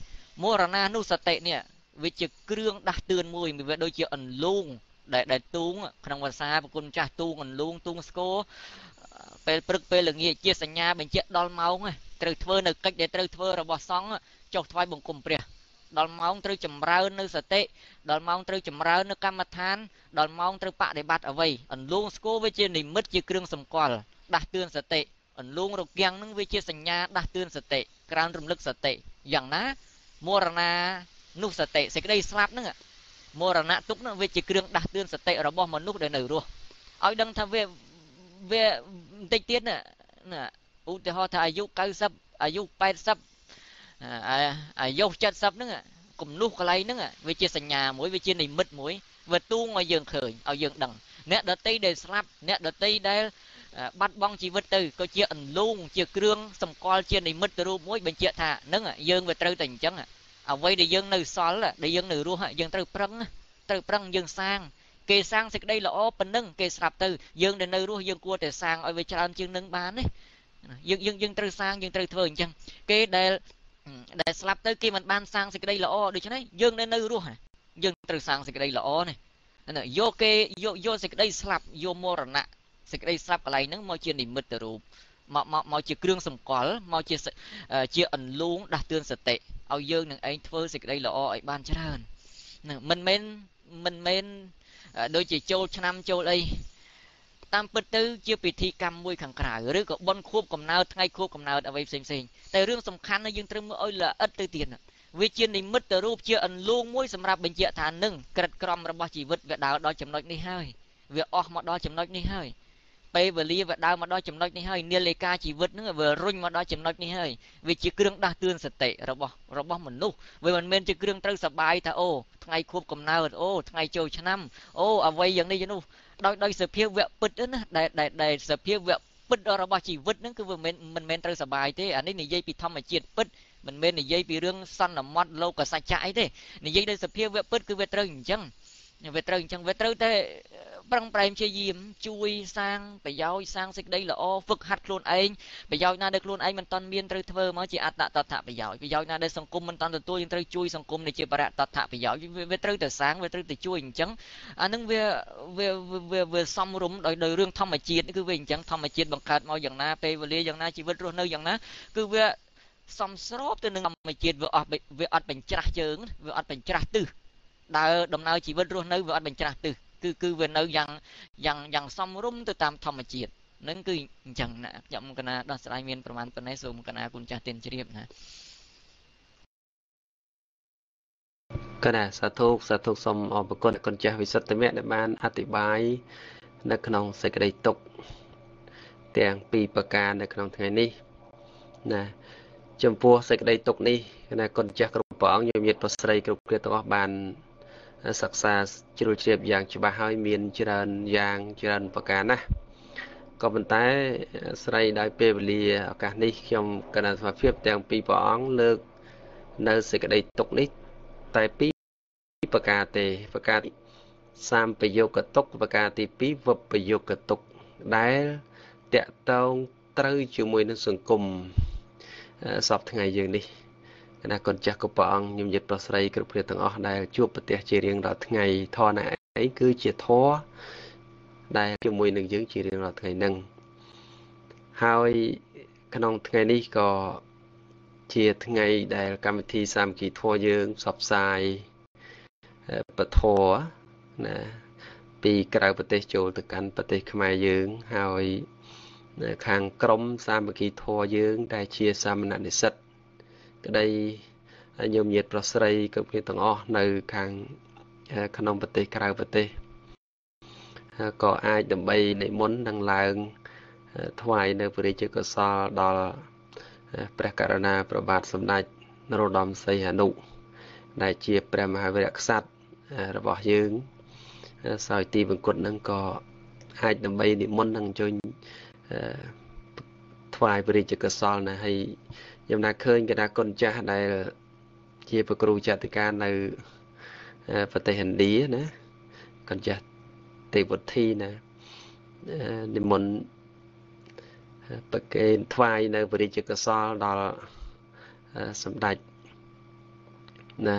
S4: មរណានុសតិនេះវាជាគ្រឿងដាស់តឿនមួយវាដូចជាអន្លូងដែលទូងក្នុងភាសាប្រគុណចាស់ទូងអន្លូងទូងស្គរពេលព្រឹកពេលល្ងាចជាសញ្ញាបញ្ជាក់ដល់ម៉ោងត្រូវធ្វើនៅកិច្ចដែលត្រូវធ្វើរបស់សង្ឃចុះថ្វាយបង្គំព្រះដល់ម៉ោងត្រូវចម្រើននៅសតិដល់ម៉ោងត្រូវចម្រើននៅកម្មដ្ឋានដល់ម៉ោងត្រូវបដិបត្តិអ្វីអន្លូងស្គរវាជានិមិត្តជាគ្រឿងសម្គាល់ដាស់តឿនសតិអន្លូងរគាំងនឹងវាជាសញ្ញាដាស់តឿនសតិក្រើនរំលឹកសតិយ៉ាងណាមរណានុសតិសេចក្តីស្លាប់ហ្នឹងមរណៈទុក្ខហ្នឹងវាជាគ្រឿងដាស់តឿនសតិរបស់មនុស្សដែលនៅរស់ឲ្យដឹងថាវាបន្តិចទៀតណាឧទាហរណ៍ថាអាយុ90អាយុ80អាយុ70ហ្នឹងគំនុះកន្លែងហ្នឹងវាជាសញ្ញាមួយវាជានិមិត្តមួយវាទូងឲ្យយើងឃើញឲ្យយើងដឹងអ្នកដទៃដែលស្លាប់អ្នកដទៃដែលបាត់បង់ជីវិតទៅក៏ជាអន្លូងជាគ្រឿងសម្គាល់ជានិមិត្តរូបមួយបញ្ជាក់ថាហ្នឹងយើងវាត្រូវតែអញ្ចឹងអ្វីដែលយើងនៅសល់ដែលយើងនៅរស់យើងត្រូវប្រឹងយើងសាងគេសាងសេចក្តីល្អប៉ុណ្ណឹងគេស្រាប់ទៅយើងដែលនៅរស់យើងគួរតែសាងឲ្យវាច្រើនជាងនឹងបានទេយើងត្រូវសាងយើងត្រូវធ្វើអញ្ចឹងគេដែលស្លាប់ទៅគេមិនបានសាងសេចក្តីល្អដូច្នេះយើងនៅរស់យើងត្រូវសាងសេចក្តីល្អនេះយកគេយកសេចក្តីស្លាប់យកមរណៈសេចក្តីស្លាប់កន្លែងហ្នឹងមកជានិមិត្តរូបមកជាគ្រឿងសម្គាល់មកជាអន្លូងដាស់តឿនសតិឲ្យយើងនឹងឯងធ្វើសេចក្តីល្អឲ្យបានច្រើនមិនមែនដូចជាចូលឆ្នាំចូលអីតាមពិតទៅជាពិធីកម្មមួយខាងក្រៅឬក៏បុណ្យខួបកំណើតថ្ងៃខួបកំណើតអ្វីផ្សេងផ្សេងតែរឿងសំខាន់យើងត្រូវមើលឲ្យល្អិតទៅទៀតវាជានិមិត្តរូបជាអន្លូងមួយសម្រាប់បញ្ជាក់ថានឹងក្រិតក្រមរបស់ជីវិតវាដើរដល់ចំណុចនេះហើយវាអស់មកដល់ចំណុចនេះហើយពេលវេលាវាដើរមកដល់ចំណុចនេះហើយនាឡិកាជីវិតហ្នឹងវារុញមកដល់ចំណុចនេះហើយវាជាគ្រឿងដាស់តឿនសតិរបស់មនុស្សវាមិនមែនជាគ្រឿងត្រូវសបាយថាអូថ្ងៃខួបកំណើតអូថ្ងៃចូលឆ្នាំអូអ្វីយ៉ាងនេះយ៉ាងនោះដោយសភាវៈពិតណាដែលសភាវៈពិតរបស់ជីវិតហ្នឹងគឺវាមិនមែនត្រូវសបាយទេអានេះនិយាយពីធម្មជាតិពិតមិនមែននិយាយពីរឿងសន្មត់លោកសច្ចៈអីទេនិយាយដោយសភាវៈពិតគឺវាត្រូវអញ្ចឹងវាត្រូវអញ្ចឹងវាត្រូវតែប្រឹងប្រែងព្យាយាមជួយសាងប្រយោជន៍សាងសេចក្តីល្អហ្វឹកហាត់ខ្លួនឯងប្រយោជន៍ណាដែលខ្លួនឯងមិនតាន់មានត្រូវធ្វើមកជាអត្តតថប្រយោជន៍ប្រយោជន៍ណាដែលសង្គមមិនតាន់ទទួលយើងត្រូវជួយសង្គមនេះជាបរតថប្រយោជន៍វាត្រូវតែសាងវាត្រូវតែជួយអញ្ចឹងអានឹងវាសមរម្យដោយរឿងធម្មជាតិគឺវាអញ្ចឹងធម្មជាតិបង្កើតមកយ៉ាងណាពេលវេលាយ៉ាងណាជីវិតរស់នៅយ៉ាងណាគឺវាសមស្របទៅនឹងធម្មជាតិវាអត់បញ្ច្រាស់ជើងវាអត់បញ្ច្រាស់ទិសដើរដំណើរជីវិតរស់នៅវាអត់បញ្ច្រាស់ទិសគឺវានៅយ៉ាងសមរម្យទៅតាមធម្មជាតិនឹងគឺអញ្ចឹងណាខ្ញុំកណាដោះស្រាយមានប្រមាណប៉ុណ្ណេះសូមកណាគុណចាស់ទានជ្រាបណា
S3: កណាសាធុសាធុសូមអរគុណគុណចាស់វិសុទ្ធមៈដែលបានអធិប្បាយនៅក្នុងសេចក្តីទុក្ខទាំងពីរប្រការនៅក្នុងថ្ងៃនេះណាចំពោះសេចក្តីទុក្ខនេះកណាគុណចាស់គ្រប់ព្រះអង្គញាតិប្រុសស្រីគ្រប់គ្នាទាំងអស់បានសិក្សាជ្រួលជ្រាបយ៉ាងច្បាស់ហើយមានច្រើនយ៉ាងច្រើនប្រការណាស់ក៏ប៉ុន្តែស្រីដោយពេលវេលាឱកាសនេះខ្ញុំកណាសមាភិបទាំងពីរព្រះអង្គលើកនៅសេចក្តីទុក្ខនេះតែពីរ ប្រការទេ ប្រការសម្បយោគទុក្ខ ប្រការទី2 វិបយោគទុក្ខ ដែលតកតងត្រូវជាមួយនឹងសង្គមសពថ្ងៃយើងនេះ។ គណៈកូនចាស់គ្រប់ព្រះអង្គ ញោមញាតិប្រុសស្រីគ្រប់គ្នាទាំងអស់ ដែលជួបប្រទះជារៀងរាល់ថ្ងៃ ធម៌ណាអីគឺជាធម៌ដែលជាមួយនឹងយើងជារៀងរាល់ថ្ងៃហ្នឹង។ ហើយក្នុងថ្ងៃនេះក៏ជាថ្ងៃដែលកម្មវិធីសាមគ្គីធម៌យើងផ្សព្វផ្សាយពធណាពីក្រៅប្រទេសចូលទៅកាន់ប្រទេសខ្មែរយើង ហើយខាងក្រមសាមគ្គីធម៌យើងដែលជាសាមណនិស្សិតក្តី ញោមញាតិប្រុសស្រីគ្រប់គ្នាទាំងអស់នៅខាងក្នុងប្រទេសក្រៅប្រទេស ក៏អាចដើម្បីនិមន្តនឹងឡើងថ្វាយនៅព្រះរាជកុសលដល់ព្រះករុណាព្រះបាទសម្ដេចនរោត្តមសីហនុ ដែលជាព្រះមហាវីរក្សត្ររបស់យើងសោយទីបង្គត់នឹង ក៏អាចដើម្បីនិមន្តនឹងអញ្ជើញថ្វាយព្រះរាជកុសលណា។ ហើយខ្ញុំណាឃើញគណៈគុណចាស់ដែលជាព្រះគ្រូចតិកានៅប្រទេសឥណ្ឌាណា គុណចាស់ទេវុធីណា និមន្តប្រគេនថ្វាយនៅព្រះរាជកុសលដល់សម្ដេចណា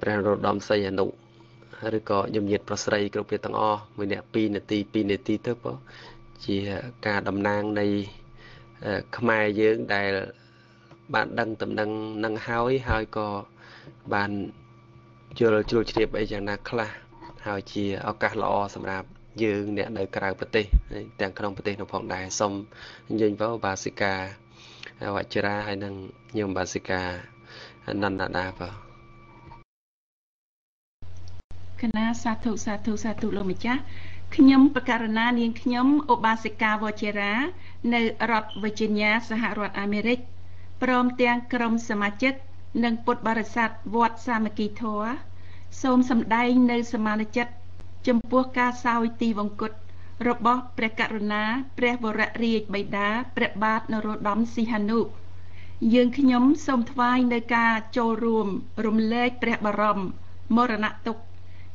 S3: ព្រះនរោត្តមសីហនុ ឬក៏ញមញាតប្រុសស្រីគ្រប់គ្នាទាំងអស់ មួយអ្នក2នាទី2នាទីទៅ បើជាការតំណាងនៃខ្មែរយើងដែលបានដឹងតំណែងនឹងហើយ ហើយក៏បានយល់ជ្រួលជ្រាបអីយ៉ាងណាខ្លះ ហើយជាឱកាសល្អសម្រាប់យើងអ្នកនៅក្រៅប្រទេសទាំងក្នុងប្រទេសនោះផងដែរ។ សូមអញ្ជើញបើបាសិកាវចរា ហើយនិងញោមបាសិកានន្ទដាបើ
S5: កណា។ សាធុសាធុសាធុលោកម្ចាស់។ ខ្ញុំបករណានាងខ្ញុំឧបាសិកាវជរា នៅរដ្ឋវីជីញ៉ា សហរដ្ឋអាមេរិក ព្រមទាំងក្រុមសមាជិក និងពុទ្ធបរិស័ទវត្តសាមគ្គីធម៌ សូមសម្ដែងនៅសមានចិត្តចំពោះការសោយទីវង្គតរបស់ព្រះករុណាព្រះវររាជបិតាព្រះបាទនរោត្តមសីហនុ។ យើងខ្ញុំសូមថ្វាយនៅការចូលរួមរំលែកព្រះបរមមរណទុក្ខ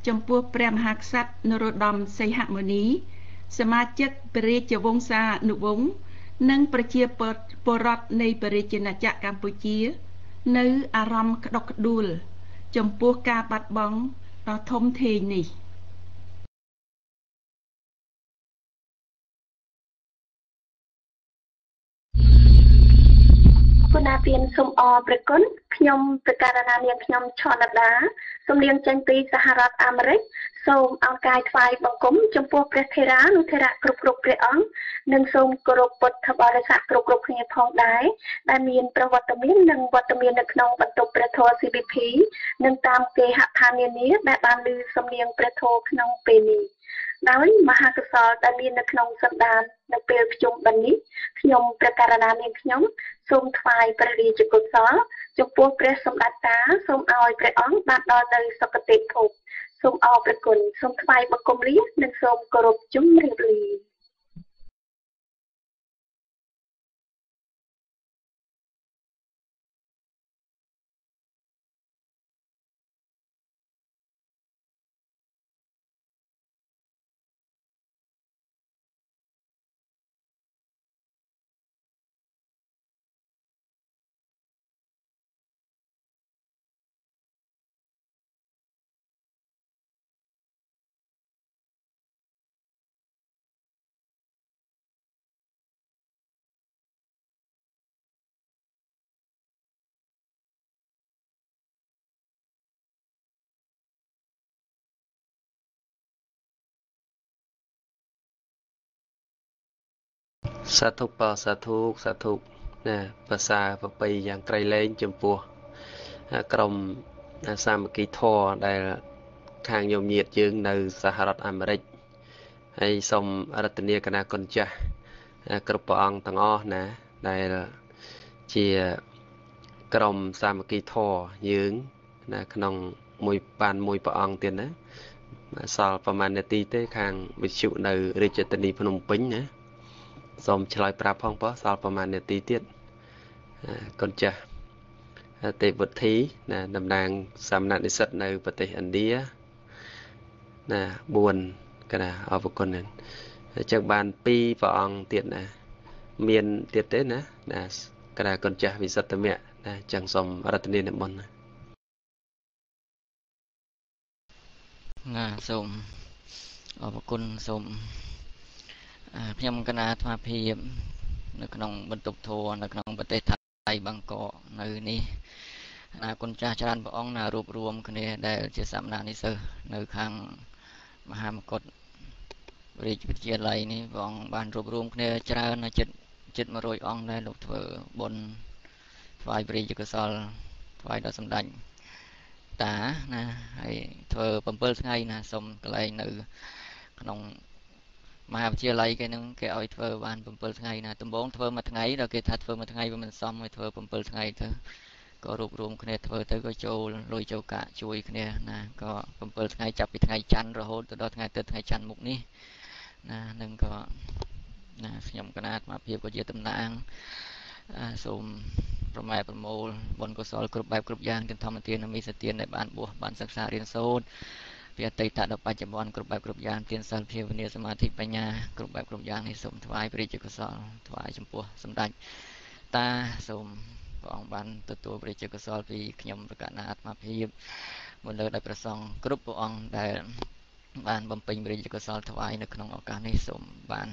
S5: ចំពោះព្រះមហាក្សត្រនរោត្តមសីហមុនី សមាជិកព្រះរាជវង្សានុវង្ស និងប្រជាពលរដ្ឋនៃព្រះរាជាណាចក្រកម្ពុជា នៅអារម្មណ៍ក្តុកក្តួលចំពោះការបាត់បង់ដ៏ធំធេងនេះ។
S6: គុណាទានសូមអរព្រះគុណ។ ខ្ញុំព្រះករណានាងខ្ញុំឆនដា សំលៀងចេញពីសហរដ្ឋអាមេរិក សូមអង្គកាយថ្វាយបង្គំចំពោះព្រះថេរានុថេរៈគ្រប់គ្រប់ព្រះអង្គ និងសូមគោរពពុទ្ធបរិស័ទគ្រប់គ្រប់គ្នាផងដែរ ដែលមានប្រវត្តិមាននិងវត្តមាននៅក្នុងបន្ទប់ព្រះធម៌ CBP និងតាមគេហដ្ឋាននានា ដែលបានឮសំនៀងព្រះធម៌ក្នុងពេលនេះ។ ដោយមហាកុសលដែលមាននៅក្នុងសន្តាននៅពេលភ្ជុំបិណ្ឌនេះ ខ្ញុំព្រះករណានាងខ្ញុំសូមថ្វាយព្រះរាជកុសលចំពោះព្រះសម្ដេចតា សូមឲ្យព្រះអង្គបានដល់នៅសុគតិភព។ សូមអរព្រះគុណ សូមថ្វាយបង្គំលា និងសូមគោរពជម្រាបលា។
S3: សាធុបសាធុសាធុណា ភាសាប្របីយ៉ាងក្រៃលែងចំពោះក្រុមសាមគ្គីធម៌ដែលខាងញោមញាតយើងនៅសហរដ្ឋអាមេរិក ហើយសូមរតនាគណៈគុណចាស់គ្រប់ព្រះអង្គទាំងអស់ណា ដែលជាក្រុមសាមគ្គីធម៌យើងណា ក្នុងមួយបានមួយព្រះអង្គទៀតណា សល់ប្រហែលនាទីទេ ខាងវិទ្យុនៅរាជធានីភ្នំពេញណា សូមឆ្លើយប្រាប់ផង បើសល់ប្រហែលនាទីទៀត កូនចាស់ ទេពវុធីណាតំណាងសាមណនិស្សិតនៅប្រទេសឥណ្ឌាណា4កណាអរគុណណាអញ្ចឹងបាន2ព្រះអង្គទៀតណាមានទៀតទេណាណាកណាគុណចាស់វិសុទ្ធមៈណាអញ្ចឹងសូមរតនានិមន្តណា
S4: ណាសូមអរគុណសូមខ្ញុំកណាអាត្មាភាពនៅក្នុងបន្ទប់ធម៌នៅក្នុងប្រទេសថៃបាងកកនៅនេះណាគុណចាស់ច្រើនព្រះអង្គណារួបរួមគ្នាដែលជាសាមណនិស្សិតនៅខាងមហាមកុដរាជវិទ្យាល័យនេះព្រះអង្គបានរួបរួមគ្នាច្រើនណាជិត100អង្គដែរលោកធ្វើបុណ្យថ្វាយព្រះរាជកុសលថ្វាយដល់សម្ដេចតាណាហើយធ្វើ7ថ្ងៃណាសុំកន្លែងនៅក្នុងមហាវិទ្យាល័យគេនឹងគេឲ្យធ្វើបាន7ថ្ងៃណាដំបូងធ្វើមួយថ្ងៃដល់គេថាធ្វើមួយថ្ងៃវាមិនសមឲ្យធ្វើ7ថ្ងៃទៅក៏រួបរួមគ្នាធ្វើទៅក៏ចូលលុយចូលកាក់ជួយគ្នាណាក៏7ថ្ងៃចាប់ពីថ្ងៃច័ន្ទរហូតទៅដល់ថ្ងៃទៅថ្ងៃច័ន្ទមុខនេះណានឹងក៏ណាខ្ញុំកណាអាត្មាភាពក៏ជាតំណាងសូមប្រម៉ែប្រមូលបុណ្យកុសលគ្រប់បែបគ្រប់យ៉ាងទាំងធម្មទាននិងមិសទានដែលបានបួសបានសិក្សារៀនសូត្រពីអតីតដល់បច្ចុប្បន្នគ្រប់បែបគ្រប់យ៉ាងទានសិលភាវនាសមាធិបញ្ញាគ្រប់បែបគ្រប់យ៉ាងនេះសូមថ្វាយព្រះរាជកុសលថ្វាយចំពោះសម្ដេចតាសូមព្រះអង្គបានទទួលព្រះរាជកុសលពីខ្ញុំប្រកាសណាអាត្មាភាពមកលើដោយព្រះសង្ឃគ្រប់ព្រះអង្គដែលបានបំពេញព្រះរាជកុសលថ្វាយនៅក្នុងឱកាសនេះសូមបាន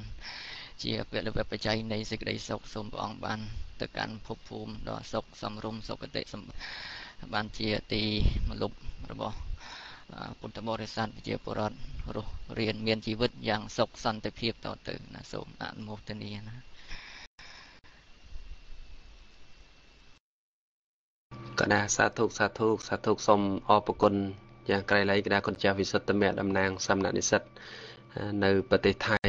S4: ជាពលវបច្ច័យនៃសេចក្តីសុខសូមព្រះអង្គបានទៅកាន់ភពភូមិដ៏សុខសំរុំសុគតិសម្បានជាទីមលុបរបស់ពុទ្ធបរិស័ទប្រជាពលរដ្ឋរស់រៀនមានជីវិតយ៉ាងសុខសន្តិភាពតទៅណាសូមអនុមោទនាណា
S3: កណាសាធុសាធុសាធុសូមអរគុណយ៉ាងក្រៃលែងកណាគុណចាស់វិសុទ្ធមៈតំណាងសាមណនិស្សិតនៅប្រទេសថៃ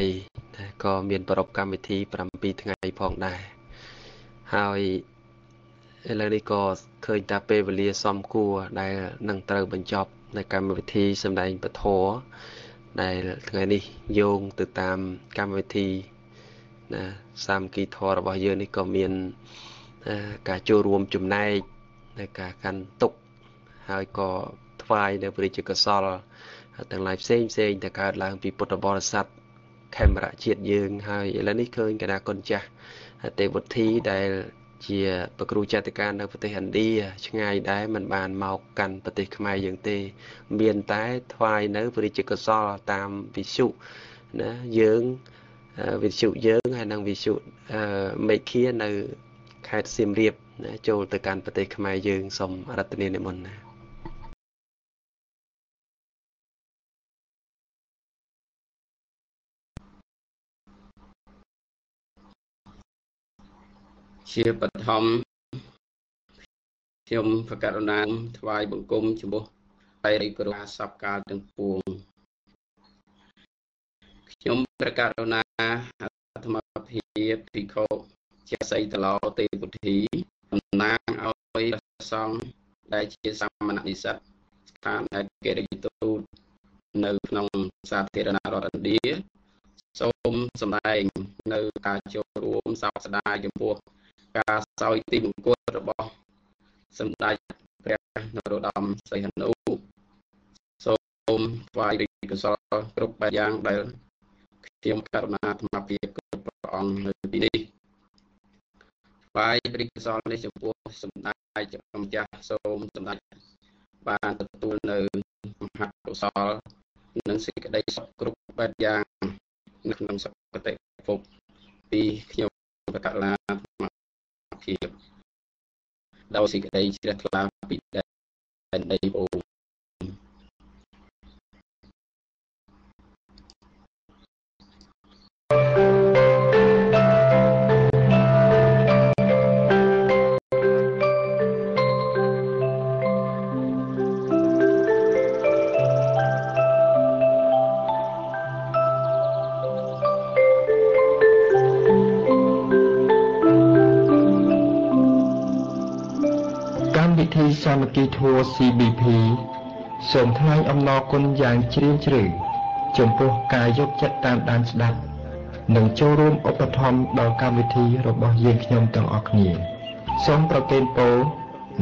S3: ក៏មានប្រពកម្មវិធី7ថ្ងៃផងដែរហើយឥឡូវនេះក៏ឃើញថាពេលវេលាសមគួរដែលនឹងត្រូវបញ្ចប់នៅកម្មវិធីសម្ដែងពធដែលថ្ងៃនេះយោងទៅតាមកម្មវិធីណាសាមគ្គីធម៌របស់យើងនេះក៏មានការចូលរួមចំណែកในការកាន់ទុកហើយក៏ថ្វាយនៅព្រះរាជកុសលទាំងឡាយផ្សេងផ្សេងដែលកើតឡើងពីពុទ្ធបរិស័ទខេមរៈជាតិយើងហើយឥឡូវនេះឃើញគណៈគុណចាស់ទេវុធីដែលជាប្រគ្រូចតិកានៅប្រទេសឥណ្ឌាឆ្ងាយដែរមិនបានមកកាន់ប្រទេសខ្មែរយើងទេមានតែថ្វាយនៅព្រះរាជកុសលតាមវិទ្យុណាយើងវិទ្យុយើងហើយនិងវិទ្យុមេឃានៅខេត្តសៀមរាបណាចូលទៅកាន់ប្រទេសខ្មែរយើងសូមរតនានិមន្តណា
S7: ជាបឋមខ្ញុំប្រកាសណាថ្វាយបង្គំចំពោះព្រះរាជគ្រូសពកាលទាំងពួងខ្ញុំប្រកាសណាអាត្មាភាពភិក្ខុជាសីតឡោទេវុធីតំណាងឲ្យព្រះសង្ឃដែលជាសាមណនិស្សិតស្ថានឯករាជ្យទូតនៅក្នុងសាធារណរដ្ឋឥណ្ឌាសូមសម្ដែងនៅការចូលរួមសោកស្ដាយចំពោះការសោយទីបង្គត់របស់សម្ដេចព្រះនរោត្តមសីហនុសូមថ្វាយរាជកុសលគ្រប់បែបយ៉ាងដែលខ្ញុំករុណាអាត្មាភាពគ្រប់ព្រះអង្គនៅទីនេះថ្វាយរាជកុសលនេះចំពោះសម្ដេចម្ចាស់សូមសម្ដេចបានទទួលនៅមហាកុសលនិងសេចក្តីសុខគ្រប់បែបយ៉ាងនៅក្នុងសុគតិភពពីខ្ញុំប្រកាសឡាអាត្មាភាពដោយសេចក្តីជ្រះថ្លាពីដែនដីអូ
S1: សាមគ្គីធម៌ CBP សូមថ្លែងអំណរគុណយ៉ាងជ្រាលជ្រៅចំពោះការយកចិត្តតាមដានស្ដាប់និងចូលរួមឧបត្ថម្ភដល់កម្មវិធីរបស់យើងខ្ញុំទាំងអស់គ្នាសូមប្រគេនពរ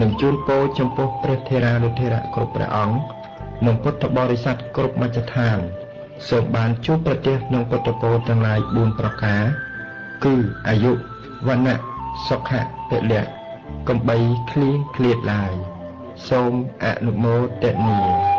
S1: និងជូនពរចំពោះព្រះថេរានុថេរៈគ្រប់ព្រះអង្គ និងពុទ្ធបរិស័ទគ្រប់មជ្ឈដ្ឋាន សូមបានជួបប្រទះក្នុងពុទ្ធពរទាំងឡាយ4ប្រការ គឺអាយុ វណ្ណៈ សុខៈ ពលៈ កំបីគ្លៀងគ្លាតឡើយ។ សូមអនុមោទនា។